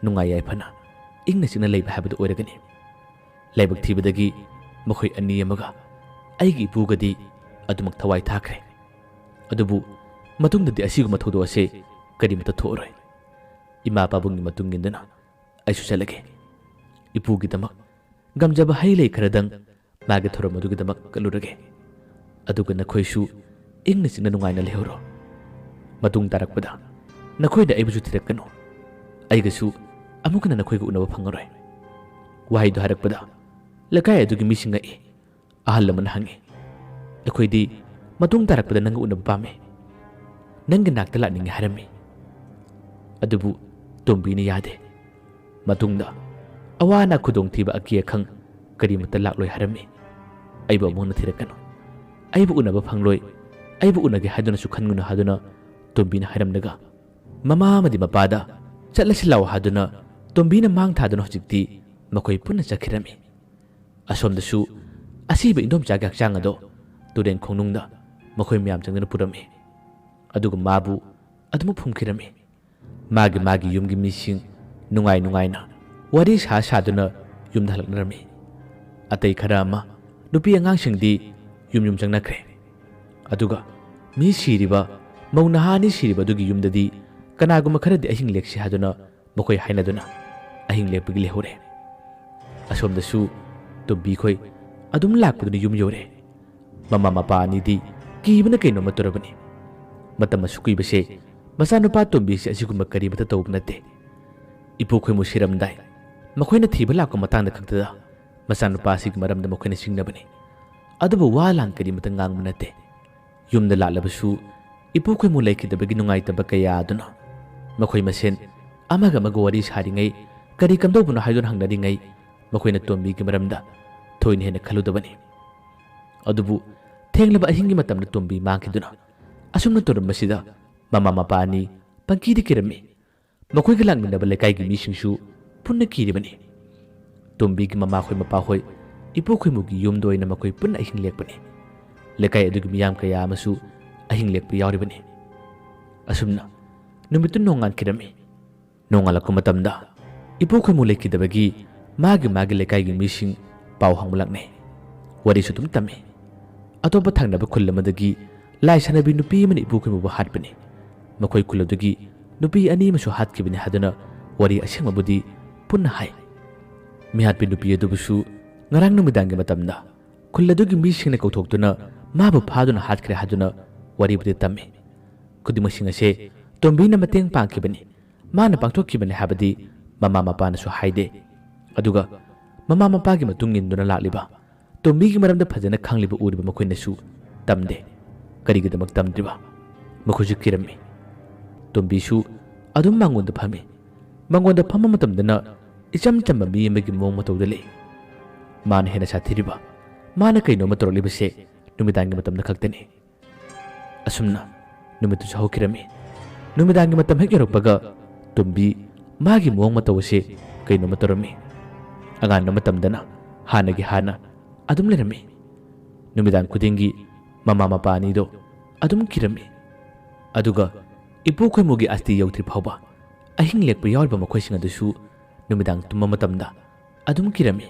ꯅꯨꯡꯉꯥꯏ ꯌꯥꯏꯐꯅ ꯏꯪꯅ ꯆꯤꯛꯅ ꯂꯩꯕ ꯍꯥꯏꯕꯗꯨ ꯑꯣꯏꯔꯒꯅꯤ꯫ ꯂꯥꯏꯕꯛ ꯊꯤꯕꯗꯒꯤ ꯃꯈꯣꯏ ꯑꯅꯤ ꯑꯃꯒ ꯑꯩꯒꯤ ꯏꯄꯨꯒꯗꯤ ꯑꯗꯨꯃꯛ ꯊꯋꯥꯏ ꯊꯥꯈ꯭ꯔꯦ꯫ ꯑꯗꯨꯕꯨ ꯃꯇꯨꯡꯗꯗꯤ ꯑꯁꯤꯒꯨꯝꯕ ꯊꯧꯗꯣꯛ ꯑꯁꯤ ꯀꯔꯤꯃꯠꯇ ꯊꯣꯛꯑꯔꯣꯏ꯫ ꯏꯃꯥ ꯄꯥꯕꯨꯡꯒꯤ ꯃꯇꯨꯡ ꯏꯟꯗꯨꯅ ꯑꯩꯁꯨ ꯆꯠꯂꯒꯦ꯫ ꯏꯄꯨꯒꯤꯗꯃꯛ ꯉꯝꯖꯕ ꯍꯩ ꯂꯩ ꯈꯔꯗꯪ ꯃꯥꯒꯤ ꯊꯧꯔꯝ ꯑꯗꯨꯒꯤꯗꯃꯛ ꯀꯠꯂꯨꯔꯒꯦ꯫ ꯑꯗꯨꯒ ꯅꯈꯣꯏꯁꯨ ꯏꯪꯅ ꯆꯤꯛꯅ ꯅꯨꯡꯉꯥꯏꯅ ꯂꯩꯍꯧꯔꯣ꯫ ꯃꯇꯨꯡ ꯇꯥꯔꯛꯄꯗ ꯅꯈꯣꯏꯅ ꯑꯩꯕꯨꯁꯨ ꯊꯤꯔꯛꯀꯅꯨ꯫ ꯑꯩꯒꯁꯨ ꯑꯃꯨꯛ ꯍꯟꯅ ꯅꯈꯣꯏꯒ ꯎꯅꯕ ꯐꯪꯉꯔꯣꯏ꯫ ꯋꯥꯍꯩꯗꯣ ꯍꯥꯏꯔꯛꯄꯗ ꯂꯩꯀꯥꯏ ꯑꯗꯨꯒꯤ ꯃꯤꯁꯤꯡ ꯉꯛꯏ꯫ ꯑꯍꯜ ꯑꯃꯅ ꯍꯪꯉꯤ, "ꯑꯩꯈꯣꯏꯗꯤ ꯃꯇꯨꯡ ꯇꯥꯔꯛꯄꯗ ꯅꯪꯒ ꯎꯅꯕ ꯄꯥꯝꯃꯤ꯫ ꯅꯪꯒꯤ ꯅꯥꯛꯇ ꯂꯥꯛꯅꯤꯡꯉꯤ" ꯍꯥꯏꯔꯝꯃꯤ꯫ ꯑꯗꯨꯕꯨ ꯇꯣꯝꯕꯤꯅ ꯌꯥꯗꯦ꯫ ꯃꯇꯨꯡꯗ ꯑꯋꯥ ꯑꯅꯥ, ꯈꯨꯗꯣꯡꯊꯤꯕ, ꯑꯀꯤ ꯑꯈꯪ ꯀꯔꯤꯃꯠꯇ ꯂꯥꯛꯂꯣꯏ ꯍꯥꯏꯔꯝꯃꯤ꯫ "ꯑꯩꯕꯨ ꯑꯃꯨꯛ ꯍꯟꯅ ꯊꯤꯔꯛꯀꯅꯨ꯫ ꯑꯩꯕꯨ ꯎꯅꯕ ꯐꯪꯂꯣꯏ꯫ ꯑꯩꯕꯨ ꯎꯅꯒꯦ ꯍꯥꯏꯗꯨꯅꯁꯨ ꯈꯟꯒꯅꯨ" ꯍꯥꯏꯗꯨꯅ ꯇꯣꯝꯕꯤꯅ ꯍꯥꯏꯔꯝꯂꯒ, ꯃꯃꯥ ꯑꯃꯗꯤ ꯃꯄꯥꯗ "ꯆꯠꯂꯁꯤ ꯂꯥꯛꯑꯣ" ꯍꯥꯏꯗꯨꯅ ꯇꯣꯝꯕꯤꯅ ꯃꯥꯡ ꯊꯥꯗꯨꯅ ꯍꯧꯖꯤꯛꯇꯤ ꯃꯈꯣꯏ ꯄꯨꯟꯅ ꯆꯠꯈꯤꯔꯝꯃꯤ꯫ ꯑꯁꯣꯝꯗꯁꯨ ꯑꯁꯤꯕ ꯏꯟꯗꯣꯝꯆꯥꯒꯤ ꯍꯛꯆꯥꯡ ꯑꯗꯣ ꯇꯨꯔꯦꯟ ꯈꯣꯡꯅꯨꯡꯗ ꯃꯈꯣꯏ ꯃꯌꯥꯝ ꯆꯪꯗꯨꯅ ꯄꯨꯔꯝꯃꯤ꯫ ꯑꯗꯨꯒ ꯃꯥꯕꯨ ꯑꯗꯨꯃꯛ ꯐꯨꯝꯈꯤꯔꯝꯃꯤ꯫ ꯃꯥꯒꯤ ꯃꯥꯒꯤ ꯌꯨꯝꯒꯤ ꯃꯤꯁꯤꯡ ꯅꯨꯡꯉꯥꯏ ꯅꯨꯡꯉꯥꯏꯅ ꯋꯥꯔꯤ ꯁꯥ ꯁꯥꯗꯨꯅ ꯌꯨꯝꯗ ꯍꯜꯂꯛꯅꯔꯝꯃꯤ꯫ ꯑꯇꯩ ꯈꯔ ꯑꯃ, ꯅꯨꯄꯤ ꯑꯉꯥꯡꯁꯤꯡꯗꯤ ꯌꯨꯝ ꯌꯨꯝ ꯆꯪꯅꯈ꯭ꯔꯦ꯫ ꯑꯗꯨꯒ ꯃꯤ ꯁꯤꯔꯤꯕ, ꯃꯧ ꯅꯍꯥ ꯑꯅꯤ ꯁꯤꯔꯤꯕ ꯑꯗꯨꯒꯤ ꯌꯨꯝꯗꯗꯤ ꯀꯅꯥꯒꯨꯝꯕ ꯈꯔꯗꯤ ꯑꯍꯤꯡ ꯂꯦꯛꯁꯤ ꯍꯥꯏꯗꯨꯅ ꯃꯈꯣꯏ ꯍꯥꯏꯅꯗꯨꯅ ꯑꯍꯤꯡ ꯂꯦꯛꯄꯒꯤ ꯂꯩꯍꯧꯔꯦ꯫ ꯑꯁꯣꯝꯗꯁꯨ ꯇꯣꯝꯕꯤꯈꯣꯏ ꯑꯗꯨꯝ ꯂꯥꯛꯄꯗꯨꯅ ꯌꯨꯝ ꯌꯧꯔꯦ꯫ ꯃꯃꯥ ꯃꯄꯥ ꯑꯅꯤꯗꯤ ꯀꯤꯕꯅ ꯀꯩꯅꯣꯝꯃ ꯇꯧꯔꯕꯅꯤ꯫ ꯃꯇꯝ ꯑꯁꯨꯛ ꯀꯨꯏꯕꯁꯦ ꯃꯆꯥꯅꯨꯄꯥ ꯇꯣꯝꯕꯤꯁꯦ ꯑꯁꯤꯒꯨꯝꯕ ꯀꯔꯤꯃꯠꯇ ꯇꯧꯕ ꯅꯠꯇꯦ꯫ ꯏꯄꯨ ꯈꯣꯏꯃꯨ ꯁꯤꯔꯝꯗꯥꯏ ꯃꯈꯣꯏꯅ ꯊꯤꯕ ꯂꯥꯛꯄ ꯃꯇꯥꯡꯗ ꯈꯛꯇꯗ ꯃꯆꯥꯅꯨꯄꯥ ꯑꯁꯤꯒꯤ ꯃꯔꯝꯗ ꯃꯈꯣꯏꯅ ꯆꯤꯡꯅꯕꯅꯤ꯫ ꯑꯗꯨꯕꯨ ꯋꯥ ꯂꯥꯟ ꯀꯔꯤꯃꯠꯇ ꯉꯥꯡꯕ ꯅꯠꯇꯦ꯫ ꯌꯨꯝꯗ ꯂꯥꯛꯂꯕꯁꯨ ꯏꯄꯨ ꯈꯣꯏꯃꯨ ꯂꯩꯈꯤꯗꯕꯒꯤ ꯅꯨꯡꯉꯥꯏꯇꯕ ꯀꯌꯥ ꯑꯗꯨꯅ ꯃꯈꯣꯏ ꯃꯁꯦꯟ ꯑꯃꯒ ꯑꯃꯒ ꯋꯥꯔꯤ ꯁꯥꯔꯤꯉꯩ, ꯀꯔꯤ ꯀꯝꯗꯧꯕꯅꯣ ꯍꯥꯏꯗꯨꯅ ꯍꯪꯅꯔꯤꯉꯩ, ꯃꯈꯣꯏꯅ ꯇꯣꯝꯕꯤꯒꯤ ꯃꯔꯝꯗ ꯊꯣꯏꯅ ꯍꯦꯟꯅ ꯈꯜꯂꯨꯗꯕꯅꯤ꯫ ꯑꯗꯨꯕꯨ ꯊꯦꯡꯂꯕ ꯑꯍꯤꯡꯒꯤ ꯃꯇꯝꯗ ꯇꯣꯝꯕꯤ ꯃꯥꯡꯈꯤꯗꯨꯅ ꯑꯁꯨꯝꯅ ꯇꯧꯔꯝꯕꯁꯤꯗ ꯃꯃꯥ ꯃꯄꯥ ꯑꯅꯤ ꯄꯪꯀꯤꯗ ꯀꯤꯔꯝꯃꯤ꯫ ꯃꯈꯣꯏꯒ ꯂꯥꯛꯃꯤꯟꯅꯕ ꯂꯩꯀꯥꯏꯒꯤ ꯃꯤꯁꯤꯡꯁꯨ ꯄꯨꯟꯅ ꯀꯤꯔꯤꯕꯅꯤ꯫ ꯇꯣꯝꯕꯤꯒꯤ ꯃꯃꯥꯈꯣꯏ ꯃꯄꯥꯍꯣꯏ ꯏꯄꯨ ꯈꯣꯏꯃꯨꯒꯤ ꯌꯨꯝꯗ ꯑꯣꯏꯅ ꯃꯈꯣꯏ ꯄꯨꯟꯅ ꯑꯍꯤꯡ ꯂꯦꯛꯄꯅꯤ꯫ ꯂꯩꯀꯥꯏ ꯑꯗꯨꯒꯤ ꯃꯤꯌꯥꯝ ꯀꯌꯥ ꯑꯃꯁꯨ ꯑꯍꯤꯡ ꯂꯦꯛꯄ ꯌꯥꯎꯔꯤꯕꯅꯤ꯫ ꯑꯁꯨꯝꯅ ꯅꯨꯃꯤꯠꯇꯨ ꯅꯣꯡꯉꯥꯟꯈꯤꯔꯝꯃꯤ꯫ ꯅꯣꯡꯉꯥꯜꯂꯛꯄ ꯃꯇꯝꯗ ꯏꯄꯨ ꯈꯣꯏꯃꯨ ꯂꯩꯈꯤꯗꯕꯒꯤ ꯃꯥꯒꯤ ꯃꯥꯒꯤ ꯂꯩꯀꯥꯏꯒꯤ ꯃꯤꯁꯤꯡ ꯄꯥꯎ ꯍꯪꯕ ꯂꯥꯛꯅꯩ꯫ ꯋꯥꯔꯤꯁꯨ ꯑꯗꯨꯝ ꯇꯝꯃꯤ꯫ ꯑꯇꯣꯞꯄ ꯊꯪꯅꯕ ꯈꯨꯜ ꯑꯃꯗꯒꯤ ꯂꯥꯏ ꯁꯥꯟꯅꯕꯤ ꯅꯨꯄꯤ ꯑꯃꯅ ꯏꯄꯨ ꯈꯣꯏꯃꯨꯕꯨ ꯍꯥꯠꯄꯅꯤ꯫ ꯃꯈꯣꯏ ꯈꯨꯜ ꯑꯗꯨꯒꯤ ꯅꯨꯄꯤ ꯑꯅꯤ ꯑꯃꯁꯨ ꯍꯥꯠꯈꯤꯕꯅꯤ ꯍꯥꯏꯗꯨꯅ ꯋꯥꯔꯤ ꯑꯁꯦꯡꯕꯕꯨꯗꯤ ꯄꯨꯟꯅ ꯍꯥꯏ꯫ ꯃꯤꯍꯥꯠꯄꯤ ꯅꯨꯄꯤ ꯑꯗꯨꯕꯨꯁꯨ ꯉꯔꯥꯡ ꯅꯨꯃꯤꯗꯥꯡꯒꯤ ꯃꯇꯝꯗ ꯈꯨꯜ ꯑꯗꯨꯒꯤ ꯃꯤꯁꯤꯡꯅ ꯀꯧꯊꯣꯛꯇꯨꯅ ꯃꯥꯕꯨ ꯐꯥꯗꯨꯅ ꯍꯥꯠꯈ꯭ꯔꯦ ꯍꯥꯏꯗꯨꯅ ꯋꯥꯔꯤꯕꯨꯗꯤ ꯇꯝꯃꯤ꯫ ꯈꯨꯗꯤꯡꯃꯛꯁꯤꯡ ꯑꯁꯦ ꯇꯣꯝꯕꯤꯅ ꯃꯇꯦꯡ ꯄꯥꯡꯈꯤꯕꯅꯤ, ꯃꯥꯅ ꯄꯥꯡꯊꯣꯛꯈꯤꯕꯅꯤ ꯍꯥꯏꯕꯗꯤ ꯃꯃꯥ ꯃꯄꯥꯅꯁꯨ ꯍꯥꯏꯗꯦ꯫ ꯑꯗꯨꯒ ꯃꯃꯥ ꯃꯄꯥꯒꯤ ꯃꯇꯨꯡ ꯏꯟꯗꯨꯅ ꯂꯥꯛꯂꯤꯕ ꯇꯣꯝꯕꯤꯒꯤ ꯃꯔꯝꯗ ꯐꯖꯅ ꯈꯪꯂꯤꯕ ꯎꯔꯤꯕ ꯃꯈꯣꯏꯅꯁꯨ ꯇꯝꯗꯦ꯫ ꯀꯔꯤꯒꯤꯗꯃꯛ ꯇꯝꯗ꯭ꯔꯤꯕ? ꯃꯈꯣꯏꯁꯨ ꯀꯤꯔꯝꯃꯤ꯫ ꯇꯣꯝꯕꯤꯁꯨ ꯑꯗꯨꯝ ꯃꯉꯣꯟꯗ ꯐꯝꯃꯤ꯫ ꯃꯉꯣꯟꯗ ꯐꯝꯕ ꯃꯇꯝꯗꯅ ꯏꯆꯝ ꯆꯝꯕ ꯃꯤ ꯑꯃꯒꯤ ꯃꯑꯣꯡ ꯃꯇꯧꯗ ꯂꯩ꯫ ꯃꯥꯅ ꯍꯦꯟꯅ ꯁꯥꯊꯤꯔꯤꯕ, ꯃꯥꯅ ꯀꯩꯅꯣꯝꯃ ꯇꯧꯔꯛꯂꯤꯕꯁꯦ ꯅꯨꯃꯤꯗꯥꯡꯒꯤ ꯃꯇꯝꯗ ꯈꯛꯇꯅꯤ꯫ ꯑꯁꯨꯝꯅ ꯅꯨꯃꯤꯠꯇꯨꯁꯨ ꯍꯧꯈꯤꯔꯝꯃꯤ꯫ ꯅꯨꯃꯤꯗꯥꯡꯒꯤ ꯃꯇꯝ ꯍꯦꯛ ꯌꯧꯔꯛꯄꯒ ꯇꯣꯝꯕꯤ ꯃꯥꯒꯤ ꯃꯑꯣꯡ ꯃꯇꯧ ꯑꯁꯤ ꯀꯩꯅꯣꯝꯃ ꯇꯧꯔꯝꯃꯤ꯫ ꯑꯉꯥꯟꯕ ꯃꯇꯝꯗꯅ ꯍꯥꯟꯅꯒꯤ ꯍꯥꯟꯅ ꯑꯗꯨꯝ ꯂꯩꯔꯝꯃꯤ꯫ ꯅꯨꯃꯤꯗꯥꯡ ꯈꯨꯗꯤꯡꯒꯤ ꯃꯃꯥ ꯃꯄꯥ ꯑꯅꯤꯗꯣ ꯑꯗꯨꯝ ꯀꯤꯔꯝꯃꯤ꯫ ꯑꯗꯨꯒ ꯏꯄꯨ ꯈꯣꯏꯃꯨꯒꯤ ꯑꯁꯇꯤ ꯌꯧꯗ꯭ꯔꯤ ꯐꯥꯎꯕ ꯑꯍꯤꯡ ꯂꯦꯛꯄ ꯌꯥꯎꯔꯤꯕ ꯃꯈꯣꯏꯁꯤꯡ ꯑꯗꯨꯁꯨ ꯅꯨꯃꯤꯗꯥꯡ ꯇꯨꯝꯕ ꯃꯇꯝꯗ ꯑꯗꯨꯝ ꯀꯤꯔꯝꯃꯤ꯫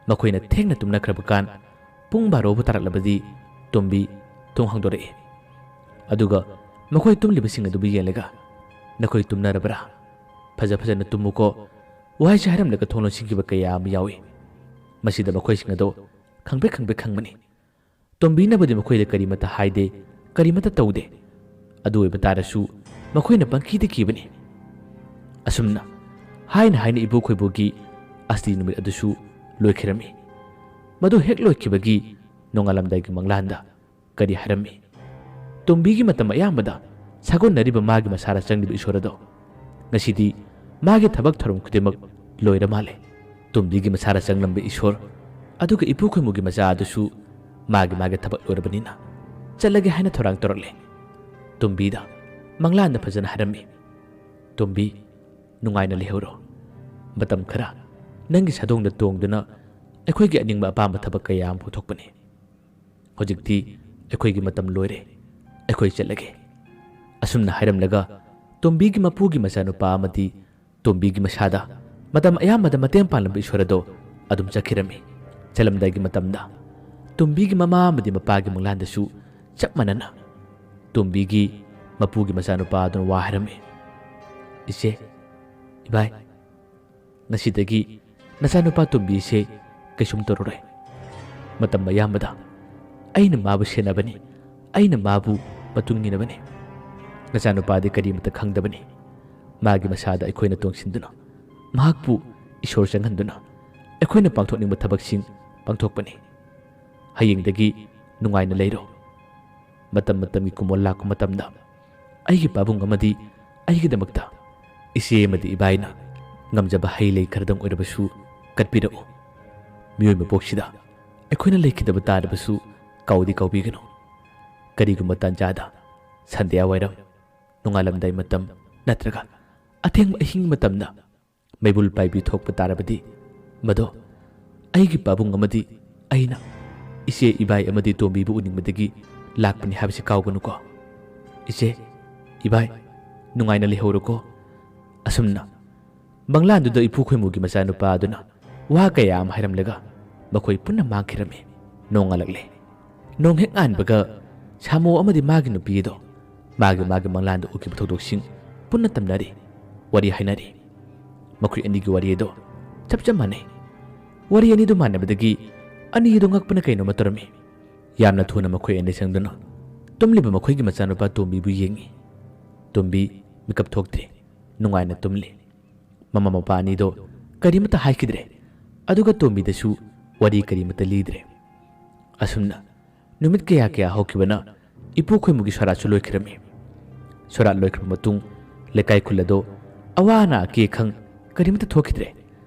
ꯃꯈꯣꯏꯅ ꯊꯦꯡꯅ ꯇꯨꯝꯅꯈ꯭ꯔꯕ ꯀꯥꯟ ꯄꯨꯡ ꯕꯥꯔꯣꯕꯨ ꯇꯥꯔꯛꯂꯕꯗꯤ ꯇꯣꯝꯕꯤ ꯊꯣꯡ ꯍꯥꯡꯗꯣꯔꯛꯏ꯫ ꯑꯗꯨꯒ ꯃꯈꯣꯏ ꯇꯨꯝꯂꯤꯕꯁꯤꯡ ꯑꯗꯨꯕꯨ ꯌꯦꯡꯂꯒ, "ꯅꯈꯣꯏ ꯇꯨꯝꯅꯔꯕ꯭ꯔꯥ? ꯐꯖ ꯐꯖꯅ ꯇꯨꯝꯃꯨꯀꯣ" ꯋꯥꯍꯩꯁꯤ ꯍꯥꯏꯔꯝꯂꯒ ꯊꯣꯡ ꯂꯣꯟꯁꯤꯟꯈꯤꯕ ꯀꯌꯥ ꯑꯃ ꯌꯥꯎꯏ꯫ ꯃꯁꯤꯗ ꯃꯈꯣꯏꯁꯤꯡ ꯑꯗꯣ ꯈꯪꯄ꯭ꯔꯦꯛ ꯈꯪꯄ꯭ꯔꯦꯛ ꯈꯪꯕꯅꯤ꯫ ꯇꯣꯝꯕꯤꯅꯕꯨꯗꯤ ꯃꯈꯣꯏꯗ ꯀꯔꯤꯃꯠꯇ ꯍꯥꯏꯗꯦ, ꯀꯔꯤꯃꯠꯇ ꯇꯧꯗꯦ꯫ ꯑꯗꯨ ꯑꯣꯏꯕ ꯇꯥꯔꯁꯨ ꯃꯈꯣꯏꯅ ꯄꯪꯀꯤꯗ ꯀꯤꯕꯅꯤ꯫ ꯑꯁꯨꯝꯅ ꯍꯥꯏꯅ ꯍꯥꯏꯅ ꯏꯕꯣꯛ ꯈꯣꯏꯕꯨꯒꯤ ꯑꯁꯇꯤ ꯅꯨꯃꯤꯠ ꯑꯗꯨꯁꯨ ꯂꯣꯏꯈꯤꯔꯝꯃꯤ꯫ ꯃꯗꯨ ꯍꯦꯛ ꯂꯣꯏꯈꯤꯕꯒꯤ ꯅꯣꯡꯉꯥꯜꯂꯝꯗꯥꯏꯒꯤ ꯃꯪꯂꯥꯟꯗ ꯀꯔꯤ ꯍꯥꯏꯔꯝꯃꯤ? ꯇꯣꯝꯕꯤꯒꯤ ꯃꯇꯝ ꯑꯌꯥꯝꯕꯗ ꯁꯥꯒꯣꯟꯅꯔꯤꯕ ꯃꯥꯒꯤ ꯃꯁꯥꯗ ꯆꯪꯂꯤꯕ ꯏꯁꯣꯔ ꯑꯗꯣ ꯉꯁꯤꯗꯤ ꯃꯥꯒꯤ ꯊꯕꯛ ꯊꯧꯔꯝ ꯈꯨꯗꯤꯡꯃꯛ ꯂꯣꯏꯔ ꯃꯥꯜꯂꯦ꯫ ꯇꯣꯝꯕꯤꯒꯤ ꯃꯁꯥꯗ ꯆꯪꯂꯝꯕ ꯏꯁꯣꯔ ꯑꯗꯨꯒ ꯏꯄꯨ ꯈꯣꯏꯃꯨꯒꯤ ꯃꯆꯥ ꯑꯗꯨꯁꯨ ꯃꯥꯒꯤ ꯃꯥꯒꯤ ꯊꯕꯛ ꯂꯣꯏꯔꯕꯅꯤꯅ ꯆꯠꯂꯒꯦ ꯍꯥꯏꯅ ꯊꯧꯔꯥꯡ ꯇꯧꯔꯛꯂꯦ꯫ ꯇꯣꯝꯕꯤꯗ ꯃꯪꯂꯥꯟꯗ ꯐꯖꯅ ꯍꯥꯏꯔꯝꯃꯤ, "ꯇꯣꯝꯕꯤ, ꯅꯨꯡꯉꯥꯏꯅ ꯂꯩꯍꯧꯔꯣ꯫ ꯃꯇꯝ ꯈꯔ ꯅꯪꯒꯤ ꯁꯥꯗꯣꯡꯗ ꯇꯣꯡꯗꯨꯅ ꯑꯩꯈꯣꯏꯒꯤ ꯑꯅꯤꯡꯕ ꯑꯄꯥꯝꯕ ꯊꯕꯛ ꯀꯌꯥ ꯑꯃ ꯄꯥꯡꯊꯣꯛꯄꯅꯤ꯫ ꯍꯧꯖꯤꯛꯇꯤ ꯑꯩꯈꯣꯏꯒꯤ ꯃꯇꯝ ꯂꯣꯏꯔꯦ꯫ ꯑꯩꯈꯣꯏ ꯆꯠꯂꯒꯦ"꯫ ꯑꯁꯨꯝꯅ ꯍꯥꯏꯔꯝꯂꯒ ꯇꯣꯝꯕꯤꯒꯤ ꯃꯄꯨꯒꯤ ꯃꯆꯥꯅꯨꯄꯥ ꯑꯃꯗꯤ ꯇꯣꯝꯕꯤꯒꯤ ꯃꯁꯥꯗ ꯃꯇꯝ ꯑꯌꯥꯝꯕꯗ ꯃꯇꯦꯡ ꯄꯥꯡꯂꯝꯕ ꯏꯁꯣꯔ ꯑꯗꯣ ꯑꯗꯨꯝ ꯆꯠꯈꯤꯔꯝꯃꯤ꯫ ꯆꯠꯂꯝꯗꯥꯏꯒꯤ ꯃꯇꯝꯗ ꯇꯣꯝꯕꯤꯒꯤ ꯃꯃꯥ ꯑꯃꯗꯤ ꯃꯄꯥꯒꯤ ꯃꯪꯂꯥꯟꯗꯁꯨ ꯆꯞ ꯃꯥꯟꯅꯅ ꯇꯣꯝꯕꯤꯒꯤ ꯃꯄꯨꯒꯤ ꯃꯆꯥꯅꯨꯄꯥ ꯑꯗꯨꯅ ꯋꯥ ꯍꯥꯏꯔꯝꯃꯤ꯫ "ꯏꯆꯦ, ꯏꯕꯥꯏ, ꯉꯁꯤꯗꯒꯤ ꯅꯆꯥꯅꯨꯄꯥ ꯇꯣꯝꯕꯤꯁꯦ ꯀꯩꯁꯨꯝ ꯇꯧꯔꯔꯣꯏ꯫ ꯃꯇꯝ ꯑꯌꯥꯝꯕꯗ ꯑꯩꯅ ꯃꯥꯕꯨ ꯁꯦꯟꯅꯕꯅꯤ, ꯑꯩꯅ ꯃꯥꯕꯨ ꯃꯇꯨꯡ ꯏꯟꯅꯕꯅꯤ꯫ ꯅꯆꯥꯅꯨꯄꯥꯗꯤ ꯀꯔꯤꯃꯇ ꯈꯪꯗꯕꯅꯤ꯫ ꯃꯥꯒꯤ ꯃꯁꯥꯗ ꯑꯩꯈꯣꯏꯅ ꯇꯣꯡꯁꯤꯟꯗꯨꯅ, ꯃꯍꯥꯛꯄꯨ ꯏꯁꯣꯔ ꯆꯪꯍꯟꯗꯨꯅ ꯑꯩꯈꯣꯏꯅ ꯄꯥꯡꯊꯣꯛꯅꯤꯡꯕ ꯊꯕꯛꯁꯤꯡ ꯄꯥꯡꯊꯣꯛꯄꯅꯤ꯫ ꯍꯌꯦꯡꯗꯒꯤ ꯅꯨꯡꯉꯥꯏꯅ ꯂꯩꯔꯣ꯫ ꯃꯇꯝ ꯃꯇꯝꯒꯤ ꯀꯨꯝꯑꯣꯜ ꯂꯥꯛꯄ ꯃꯇꯝꯗ ꯑꯩꯒꯤ ꯄꯥꯕꯨꯡ ꯑꯃꯗꯤ ꯑꯩꯒꯤꯗꯃꯛꯇ ꯏꯆꯦ ꯑꯃꯗꯤ ꯏꯕꯥꯏꯅ ꯉꯝꯖꯕ ꯍꯩ ꯂꯩ ꯈꯔꯗꯪ ꯑꯣꯏꯔꯕꯁꯨ ꯀꯠꯄꯤꯔꯛꯎ꯫ ꯃꯤꯑꯣꯏ ꯃꯄꯣꯛꯁꯤꯗ ꯑꯩꯈꯣꯏꯅ ꯂꯩꯈꯤꯗꯕ ꯇꯥꯔꯕꯁꯨ ꯀꯥꯎꯗꯤ ꯀꯥꯎꯕꯤꯒꯅꯨ꯫ ꯀꯔꯤꯒꯨꯝꯕ ꯇꯥꯟꯖꯥꯗ ꯁꯟꯙ꯭ꯌꯥ ꯋꯥꯏꯔꯝ, ꯅꯣꯡꯉꯥꯜꯂꯝꯗꯥꯏ ꯃꯇꯝ ꯅꯠꯇ꯭ꯔꯒ ꯑꯊꯦꯡꯕ ꯑꯍꯤꯡ ꯃꯇꯝꯗ ꯃꯩꯕꯨꯜ ꯄꯥꯏꯕꯤ ꯊꯣꯛꯄ ꯇꯥꯔꯕꯗꯤ, ꯃꯗꯣ ꯑꯩꯒꯤ ꯄꯥꯕꯨꯡ ꯑꯃꯗꯤ ꯑꯩꯅ ꯏꯆꯦ, ꯏꯕꯥꯏ ꯑꯃꯗꯤ ꯇꯣꯝꯕꯤꯕꯨ ꯎꯅꯤꯡꯕꯗꯒꯤ ꯂꯥꯛꯄꯅꯤ ꯍꯥꯏꯕꯁꯤ ꯀꯥꯎꯒꯅꯨꯀꯣ꯫ ꯏꯆꯦ, ꯏꯕꯥꯏ, ꯅꯨꯡꯉꯥꯏꯅ ꯂꯩꯍꯧꯔꯣꯀꯣ꯫ ꯑꯁꯨꯝꯅ ꯃꯪꯂꯥꯟꯗꯨꯗ ꯏꯄꯨ ꯈꯣꯏꯃꯨꯒꯤ ꯃꯆꯥꯅꯨꯄꯥ ꯑꯗꯨꯅ ꯋꯥ ꯀꯌꯥ ꯑꯃ ꯍꯥꯏꯔꯝꯂꯒ ꯃꯈꯣꯏ ꯄꯨꯟꯅ ꯃꯥꯡꯈꯤꯔꯝꯃꯤ꯫ ꯅꯣꯡꯉꯥꯜꯂꯛꯂꯦ꯫ ꯅꯣꯡ ꯍꯦꯛ ꯉꯥꯟꯕꯒ ꯁꯥꯃꯣ ꯑꯃꯗꯤ ꯃꯥꯒꯤ ꯅꯨꯄꯤ ꯑꯗꯣ ꯃꯥꯒꯤ ꯃꯥꯒꯤ ꯃꯪꯂꯥꯟꯗ ꯎꯈꯤꯕ ꯊꯧꯗꯣꯛꯁꯤꯡ ꯄꯨꯟꯅ ꯇꯝꯅꯔꯤ, ꯋꯥꯔꯤ ꯍꯥꯏꯅꯔꯤ꯫ ꯃꯈꯣꯏ ꯑꯅꯤꯒꯤ ꯋꯥꯔꯤ ꯑꯗꯣ ꯆꯞ ꯆꯞ ꯃꯥꯟꯅꯩ꯫ ꯋꯥꯔꯤ ꯑꯅꯤꯗꯨ ꯃꯥꯟꯅꯕꯗꯒꯤ ꯑꯅꯤꯗꯨ ꯉꯛꯄꯅ ꯀꯩꯅꯣꯃ ꯇꯧꯔꯝꯃꯤ꯫ ꯌꯥꯝꯅ ꯊꯨꯅ ꯃꯈꯣꯏ ꯑꯅꯤ ꯆꯪꯗꯨꯅ ꯇꯨꯝꯂꯤꯕ ꯃꯈꯣꯏꯒꯤ ꯃꯆꯥꯅꯨꯄꯥ ꯇꯣꯝꯕꯤꯕꯨ ꯌꯦꯡꯉꯤ꯫ ꯇꯣꯝꯕꯤ ꯃꯤꯀꯞ ꯊꯣꯛꯇ꯭ꯔꯤ, ꯅꯨꯡꯉꯥꯏꯅ ꯇꯨꯝꯂꯤ꯫ ꯃꯃꯥ ꯃꯄꯥ ꯑꯅꯤꯗꯣ ꯀꯔꯤꯃꯇ ꯍꯥꯏꯈꯤꯗ꯭ꯔꯦ, ꯑꯗꯨꯒ ꯇꯣꯝꯕꯤꯗꯁꯨ ꯋꯥꯔꯤ ꯀꯔꯤꯃꯇ ꯂꯤꯗ꯭ꯔꯦ꯫ ꯑꯁꯨꯝꯅ ꯅꯨꯃꯤꯠ ꯀꯌꯥ ꯀꯌꯥ ꯍꯧꯈꯤꯕꯅ ꯏꯄꯨ ꯈꯣꯏꯃꯨꯒꯤ ꯁꯣꯔꯥꯠꯁꯨ ꯂꯣꯏꯈꯤꯔꯝꯃꯤ꯫ ꯁꯣꯔꯥꯠ ꯂꯣꯏꯈ꯭ꯔꯕ ꯃꯇꯨꯡ ꯂꯩꯀꯥꯏ ꯈꯨꯜ ꯑꯗꯣ ꯑꯋꯥ ꯑꯅꯥ ꯑꯀꯤ ꯑꯈꯪ ꯀꯔꯤꯃꯇ ꯊꯣꯛꯈꯤꯗ꯭ꯔꯦ꯫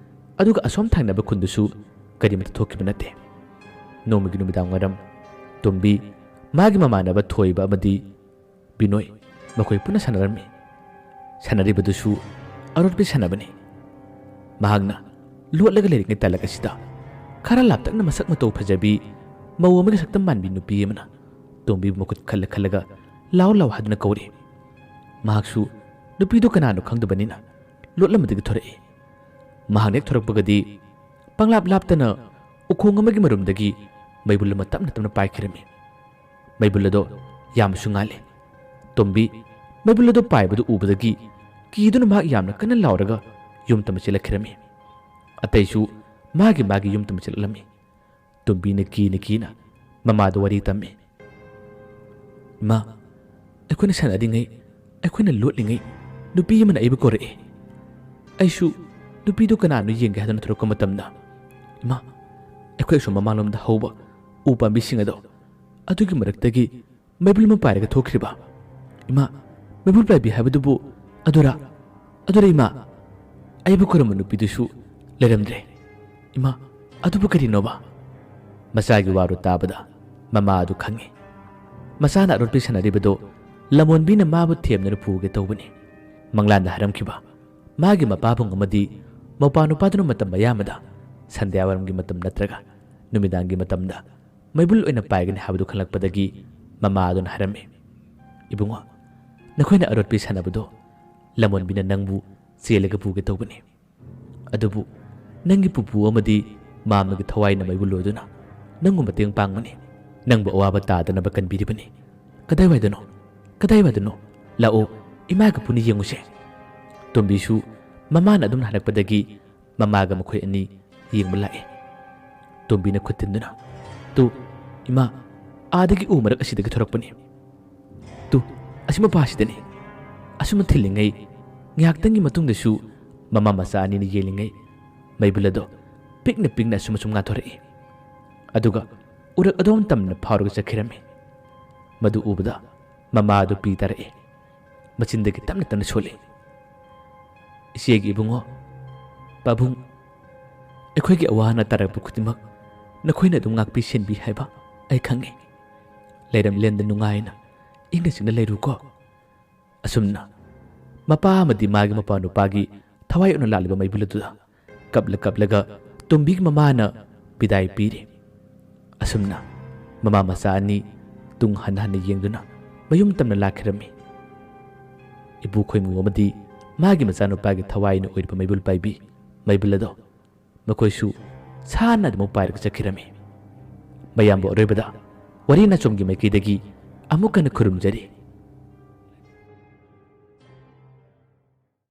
ꯑꯗꯨꯒ ꯑꯁꯣꯝ ꯊꯪꯅꯕ ꯈꯨꯟꯗꯨꯁꯨ ꯀꯔꯤꯃꯇ ꯊꯣꯛꯈꯤꯕ ꯅꯠꯇꯦ꯫ ꯅꯣꯡꯃꯒꯤ ꯅꯨꯃꯤꯗꯥꯡ ꯋꯥꯏꯔꯝ ꯇꯣꯝꯕꯤ, ꯃꯥꯒꯤ ꯃꯃꯥꯟꯅꯕ ꯊꯣꯏꯕ ꯑꯃꯗꯤ ꯕꯤꯅꯣꯏ ꯃꯈꯣꯏ ꯄꯨꯟꯅ ꯁꯥꯟꯅꯔꯝꯃꯤ꯫ ꯁꯥꯟꯅꯔꯤꯕꯗꯨꯁꯨ ꯑꯔꯣꯠꯄꯤ ꯁꯥꯟꯅꯕꯅꯤ꯫ ꯃꯍꯥꯛꯅ ꯂꯣꯠꯂꯒ ꯂꯩꯔꯤꯉꯩ ꯇꯥꯂꯛ ꯑꯁꯤꯗ ꯈꯔ ꯂꯥꯞꯇꯛꯅ ꯃꯁꯛ ꯃꯇꯧ ꯐꯖꯕꯤ ꯃꯧ ꯑꯃꯒꯤ ꯁꯛꯇꯝ ꯃꯥꯟꯕꯤ ꯅꯨꯄꯤ ꯑꯃꯅ ꯇꯣꯝꯕꯤꯕꯨ ꯃꯈꯨꯠ ꯈꯜꯂ ꯈꯜꯂꯒ ꯂꯥꯎ ꯂꯥꯎ ꯍꯥꯏꯗꯨꯅ ꯀꯧꯔꯤ꯫ ꯃꯍꯥꯛꯁꯨ ꯅꯨꯄꯤꯗꯨ ꯀꯅꯥꯅꯣ ꯈꯪꯗꯕꯅꯤꯅ ꯂꯣꯠꯂꯝꯕꯗꯒꯤ ꯊꯣꯔꯛꯏ꯫ ꯃꯍꯥꯛꯅ ꯍꯦꯛ ꯊꯣꯔꯛꯄꯒꯗꯤ ꯄꯪꯂꯥꯞ ꯂꯥꯞꯇꯅ ꯎꯈꯣꯡ ꯑꯃꯒꯤ ꯃꯔꯨꯝꯗꯒꯤ ꯃꯩꯕꯨꯜ ꯑꯃ ꯇꯞꯅ ꯇꯞꯅ ꯄꯥꯏꯈꯤꯔꯝꯃꯤ꯫ ꯃꯩꯕꯨꯜ ꯑꯗꯣ ꯌꯥꯝꯅꯁꯨ ꯉꯥꯜꯂꯤ꯫ ꯇꯣꯝꯕꯤ ꯃꯩꯕꯨꯜ ꯑꯗꯨ ꯄꯥꯏꯕꯗꯨ ꯎꯕꯗꯒꯤ ꯀꯤꯗꯨꯅ ꯃꯍꯥꯛ ꯌꯥꯝꯅ ꯀꯟꯅ ꯂꯥꯎꯔꯒ ꯌꯨꯝ ꯇꯝꯕ ꯆꯦꯜꯂꯛꯈꯤꯔꯝꯃꯤ꯫ ꯑꯇꯩꯁꯨ ꯃꯥꯒꯤ ꯃꯥꯒꯤ ꯌꯨꯝ ꯇꯝꯕ ꯆꯦꯜꯂꯛꯂꯝꯃꯤ꯫ ꯇꯣꯝꯕꯤꯅ ꯀꯤꯅ ꯀꯤꯅ ꯃꯃꯥꯗ ꯋꯥꯔꯤ ꯇꯝꯃꯤ꯫ "ꯏꯃꯥ, ꯑꯩꯈꯣꯏꯅ ꯁꯥꯟꯅꯔꯤꯉꯩ, ꯑꯩꯈꯣꯏꯅ ꯂꯣꯠꯂꯤꯉꯩ ꯅꯨꯄꯤ ꯑꯃꯅ ꯑꯩꯕꯨ ꯀꯧꯔꯛꯏ꯫ ꯑꯩꯁꯨ ꯅꯨꯄꯤꯗꯨ ꯀꯅꯥꯅꯣ ꯌꯦꯡꯒꯦ ꯍꯥꯏꯗꯨꯅ ꯊꯣꯔꯛꯄ ꯃꯇꯝꯗ, ꯏꯃꯥ, ꯑꯩꯈꯣꯏ ꯑꯁꯣꯝ ꯃꯃꯥꯡꯂꯣꯝꯗ ꯍꯧꯕ ꯎ ꯄꯥꯝꯕꯤꯁꯤꯡ ꯑꯗꯣ, ꯑꯗꯨꯒꯤ ꯃꯔꯛꯇꯒꯤ ꯃꯩꯕꯨꯜ ꯑꯃ ꯄꯥꯏꯔꯒ ꯊꯣꯛꯈ꯭ꯔꯤꯕ꯫ ꯏꯃꯥ, ꯃꯩꯕꯨꯜ ꯄꯥꯏꯕꯤ ꯍꯥꯏꯕꯗꯨꯕꯨ ꯑꯗꯨꯔꯥ? ꯑꯗꯨꯔ ꯏꯃꯥ?" ꯑꯩꯕꯨ ꯈꯨꯔꯨꯝꯕ ꯅꯨꯄꯤꯗꯨꯁꯨ ꯂꯩꯔꯝꯗ꯭ꯔꯦ꯫ "ꯏꯃꯥ, ꯑꯗꯨꯕꯨ ꯀꯔꯤꯅꯣꯕ?" ꯃꯆꯥꯒꯤ ꯋꯥꯔꯣ ꯇꯥꯕꯗ ꯃꯃꯥ ꯑꯗꯨ ꯈꯪꯉꯤ꯫ ꯃꯆꯥꯅ ꯑꯔꯣꯠꯄꯤ ꯁꯥꯟꯅꯔꯤꯕꯗꯨ ꯂꯃꯣꯟꯕꯤꯅ ꯃꯥꯕꯨ ꯊꯦꯝꯗꯨꯅ ꯄꯨꯒꯦ ꯇꯧꯕꯅꯤ꯫ ꯃꯪꯂꯥꯟꯗ ꯍꯥꯏꯔꯝꯈꯤꯕ ꯃꯥꯒꯤ ꯃꯄꯥꯕꯨꯡ ꯑꯃꯗꯤ ꯃꯧꯄꯥ ꯅꯨꯄꯥꯗꯨꯅ ꯃꯇꯝ ꯑꯌꯥꯝꯕꯗ ꯁꯟꯙ꯭ꯌꯥꯋꯥꯏꯔꯝꯒꯤ ꯃꯇꯝ ꯅꯠꯇ꯭ꯔꯒ ꯅꯨꯃꯤꯗꯥꯡꯒꯤ ꯃꯇꯝꯗ ꯃꯩꯕꯨꯜ ꯑꯣꯏꯅ ꯄꯥꯏꯒꯅꯤ ꯍꯥꯏꯕꯗꯨ ꯈꯪꯂꯛꯄꯗꯒꯤ ꯃꯃꯥ ꯑꯗꯨꯅ ꯍꯥꯏꯔꯝꯃꯤ, "ꯏꯕꯨꯡꯉꯣ, ꯅꯈꯣꯏꯅ ꯑꯔꯣꯠꯄꯤ ꯁꯥꯟꯅꯕꯗꯣ ꯂꯃꯣꯟꯕꯤꯅ ꯅꯪꯕꯨ ꯆꯦꯜꯂꯒ ꯄꯨꯒꯦ ꯇꯧꯕꯅꯤ꯫ ꯑꯗꯨꯕꯨ ꯅꯪꯒꯤ ꯄꯨꯄꯨ ꯑꯃꯗꯤ ꯃꯥꯝꯃꯒꯤ ꯊꯋꯥꯏꯅ ꯃꯩꯕꯨꯜ ꯑꯣꯏꯗꯨꯅ ꯅꯪꯕꯨ ꯃꯇꯦꯡ ꯄꯥꯡꯕꯅꯤ, ꯅꯪꯕꯨ ꯑꯋꯥꯕ ꯇꯥꯗꯅꯕ ꯀꯟꯕꯤꯔꯤꯕꯅꯤ꯫ ꯀꯗꯥꯏꯋꯥꯏꯗꯅꯣ? ꯀꯗꯥꯏꯋꯥꯏꯗꯅꯣ? ꯂꯥꯛꯑꯣ, ꯏꯃꯥꯒ ꯄꯨꯟꯅ ꯌꯦꯡꯉꯨꯁꯦ꯫" ꯇꯣꯝꯕꯤꯁꯨ ꯃꯃꯥꯅ ꯑꯗꯨꯝ ꯍꯥꯏꯔꯛꯄꯗꯒꯤ ꯃꯃꯥꯒ ꯃꯈꯣꯏ ꯑꯅꯤ ꯌꯦꯡꯕ ꯂꯥꯛꯑꯦ꯫ ꯇꯣꯝꯕꯤꯅ ꯈꯨꯠ ꯊꯤꯟꯗꯨꯅ, "ꯇꯨ, ꯏꯃꯥ, ꯑꯥꯗꯒꯤ ꯎ ꯃꯔꯛ ꯑꯁꯤꯗꯒꯤ ꯊꯣꯔꯛꯄꯅꯤ꯫ ꯇꯨ, ꯑꯁꯤ ꯃꯄꯥꯁꯤꯗꯅꯤ꯫" ꯑꯁꯨꯝꯅ ꯊꯤꯜꯂꯤꯉꯩ ꯉꯥꯏꯍꯥꯛꯇꯪꯒꯤ ꯃꯇꯨꯡꯗꯁꯨ ꯃꯃꯥ ꯃꯆꯥ ꯑꯅꯤꯅ ꯌꯦꯡꯂꯤꯉꯩ ꯃꯩꯕꯨꯜ ꯑꯗꯣ ꯄꯤꯛꯅ ꯄꯤꯛꯅ ꯑꯁꯨꯝ ꯑꯁꯨꯝ ꯉꯥꯟꯊꯣꯔꯛꯏ꯫ ꯑꯗꯨꯒ ꯎꯔꯛ ꯑꯗꯣꯝ ꯇꯝꯅ ꯐꯥꯎꯔꯒ ꯆꯠꯈꯤꯔꯝꯃꯤ꯫ ꯃꯗꯨ ꯎꯕꯗ ꯃꯃꯥ ꯑꯗꯨ ꯄꯤ ꯇꯥꯔꯛꯏ꯫ ꯃꯆꯤꯟꯗꯒꯤ ꯇꯞꯅ ꯇꯞꯅ ꯁꯣꯜꯂꯤ, "ꯏꯆꯦꯒꯤ ꯏꯕꯨꯡꯉꯣ, ꯄꯥꯕꯨꯡ, ꯑꯩꯈꯣꯏꯒꯤ ꯑꯋꯥ ꯑꯅꯥ ꯇꯥꯔꯛꯄ ꯈꯨꯗꯤꯡꯃꯛ ꯅꯈꯣꯏꯅ ꯑꯗꯨꯝ ꯉꯥꯛꯄꯤ ꯁꯦꯟꯕꯤ ꯍꯥꯏꯕ ꯑꯩ ꯈꯪꯉꯤ꯫ ꯂꯩꯔꯝꯂꯦꯟꯗ ꯅꯨꯡꯉꯥꯏꯅ ꯏꯪꯅ ꯆꯤꯛꯅ ꯂꯩꯔꯨꯀꯣ꯫" ꯑꯁꯨꯝꯅ ꯃꯄꯥ ꯑꯃꯗꯤ ꯃꯥꯒꯤ ꯃꯄꯥ ꯅꯨꯄꯥꯒꯤ ꯊꯋꯥꯏ ꯑꯣꯏꯅ ꯂꯥꯛꯂꯤꯕ ꯃꯩꯕꯨꯜ ꯑꯗꯨꯗ ꯀꯞꯂ ꯀꯞꯂꯒ ꯇꯣꯝꯕꯤꯒꯤ ꯃꯃꯥꯅ ꯕꯤꯗꯥꯏ ꯄꯤꯔꯤ꯫ ꯑꯁꯨꯝꯅ ꯃꯃꯥ ꯃꯆꯥ ꯑꯅꯤ ꯇꯨꯡ ꯍꯟꯅ ꯍꯟꯅ ꯌꯦꯡꯗꯨꯅ ꯃꯌꯨꯝ ꯇꯝꯅ ꯂꯥꯛꯈꯤꯔꯝꯃꯤ꯫ ꯏꯄꯨ ꯈꯣꯏꯃꯨ ꯑꯃꯗꯤ ꯃꯥꯒꯤ ꯃꯆꯥꯅꯨꯄꯥꯒꯤ ꯊꯋꯥꯏꯅ ꯑꯣꯏꯔꯤꯕ ꯃꯩꯕꯨꯜ ꯄꯥꯏꯕꯤ ꯃꯩꯕꯨꯜ ꯑꯗꯣ ꯃꯈꯣꯏꯁꯨ ꯁꯥꯟꯅ ꯑꯗꯨꯃꯛ ꯄꯥꯏꯔꯒ ꯆꯠꯈꯤꯔꯝꯃꯤ꯫ ꯃꯌꯥꯝꯕꯨ ꯑꯔꯣꯏꯕꯗ ꯋꯥꯔꯤ ꯅꯥꯆꯣꯝꯒꯤ ꯃꯥꯏꯀꯩꯗꯒꯤ ꯑꯃꯨꯛ ꯍꯟꯅ ꯈꯨꯔꯨꯝꯖꯔꯤ꯫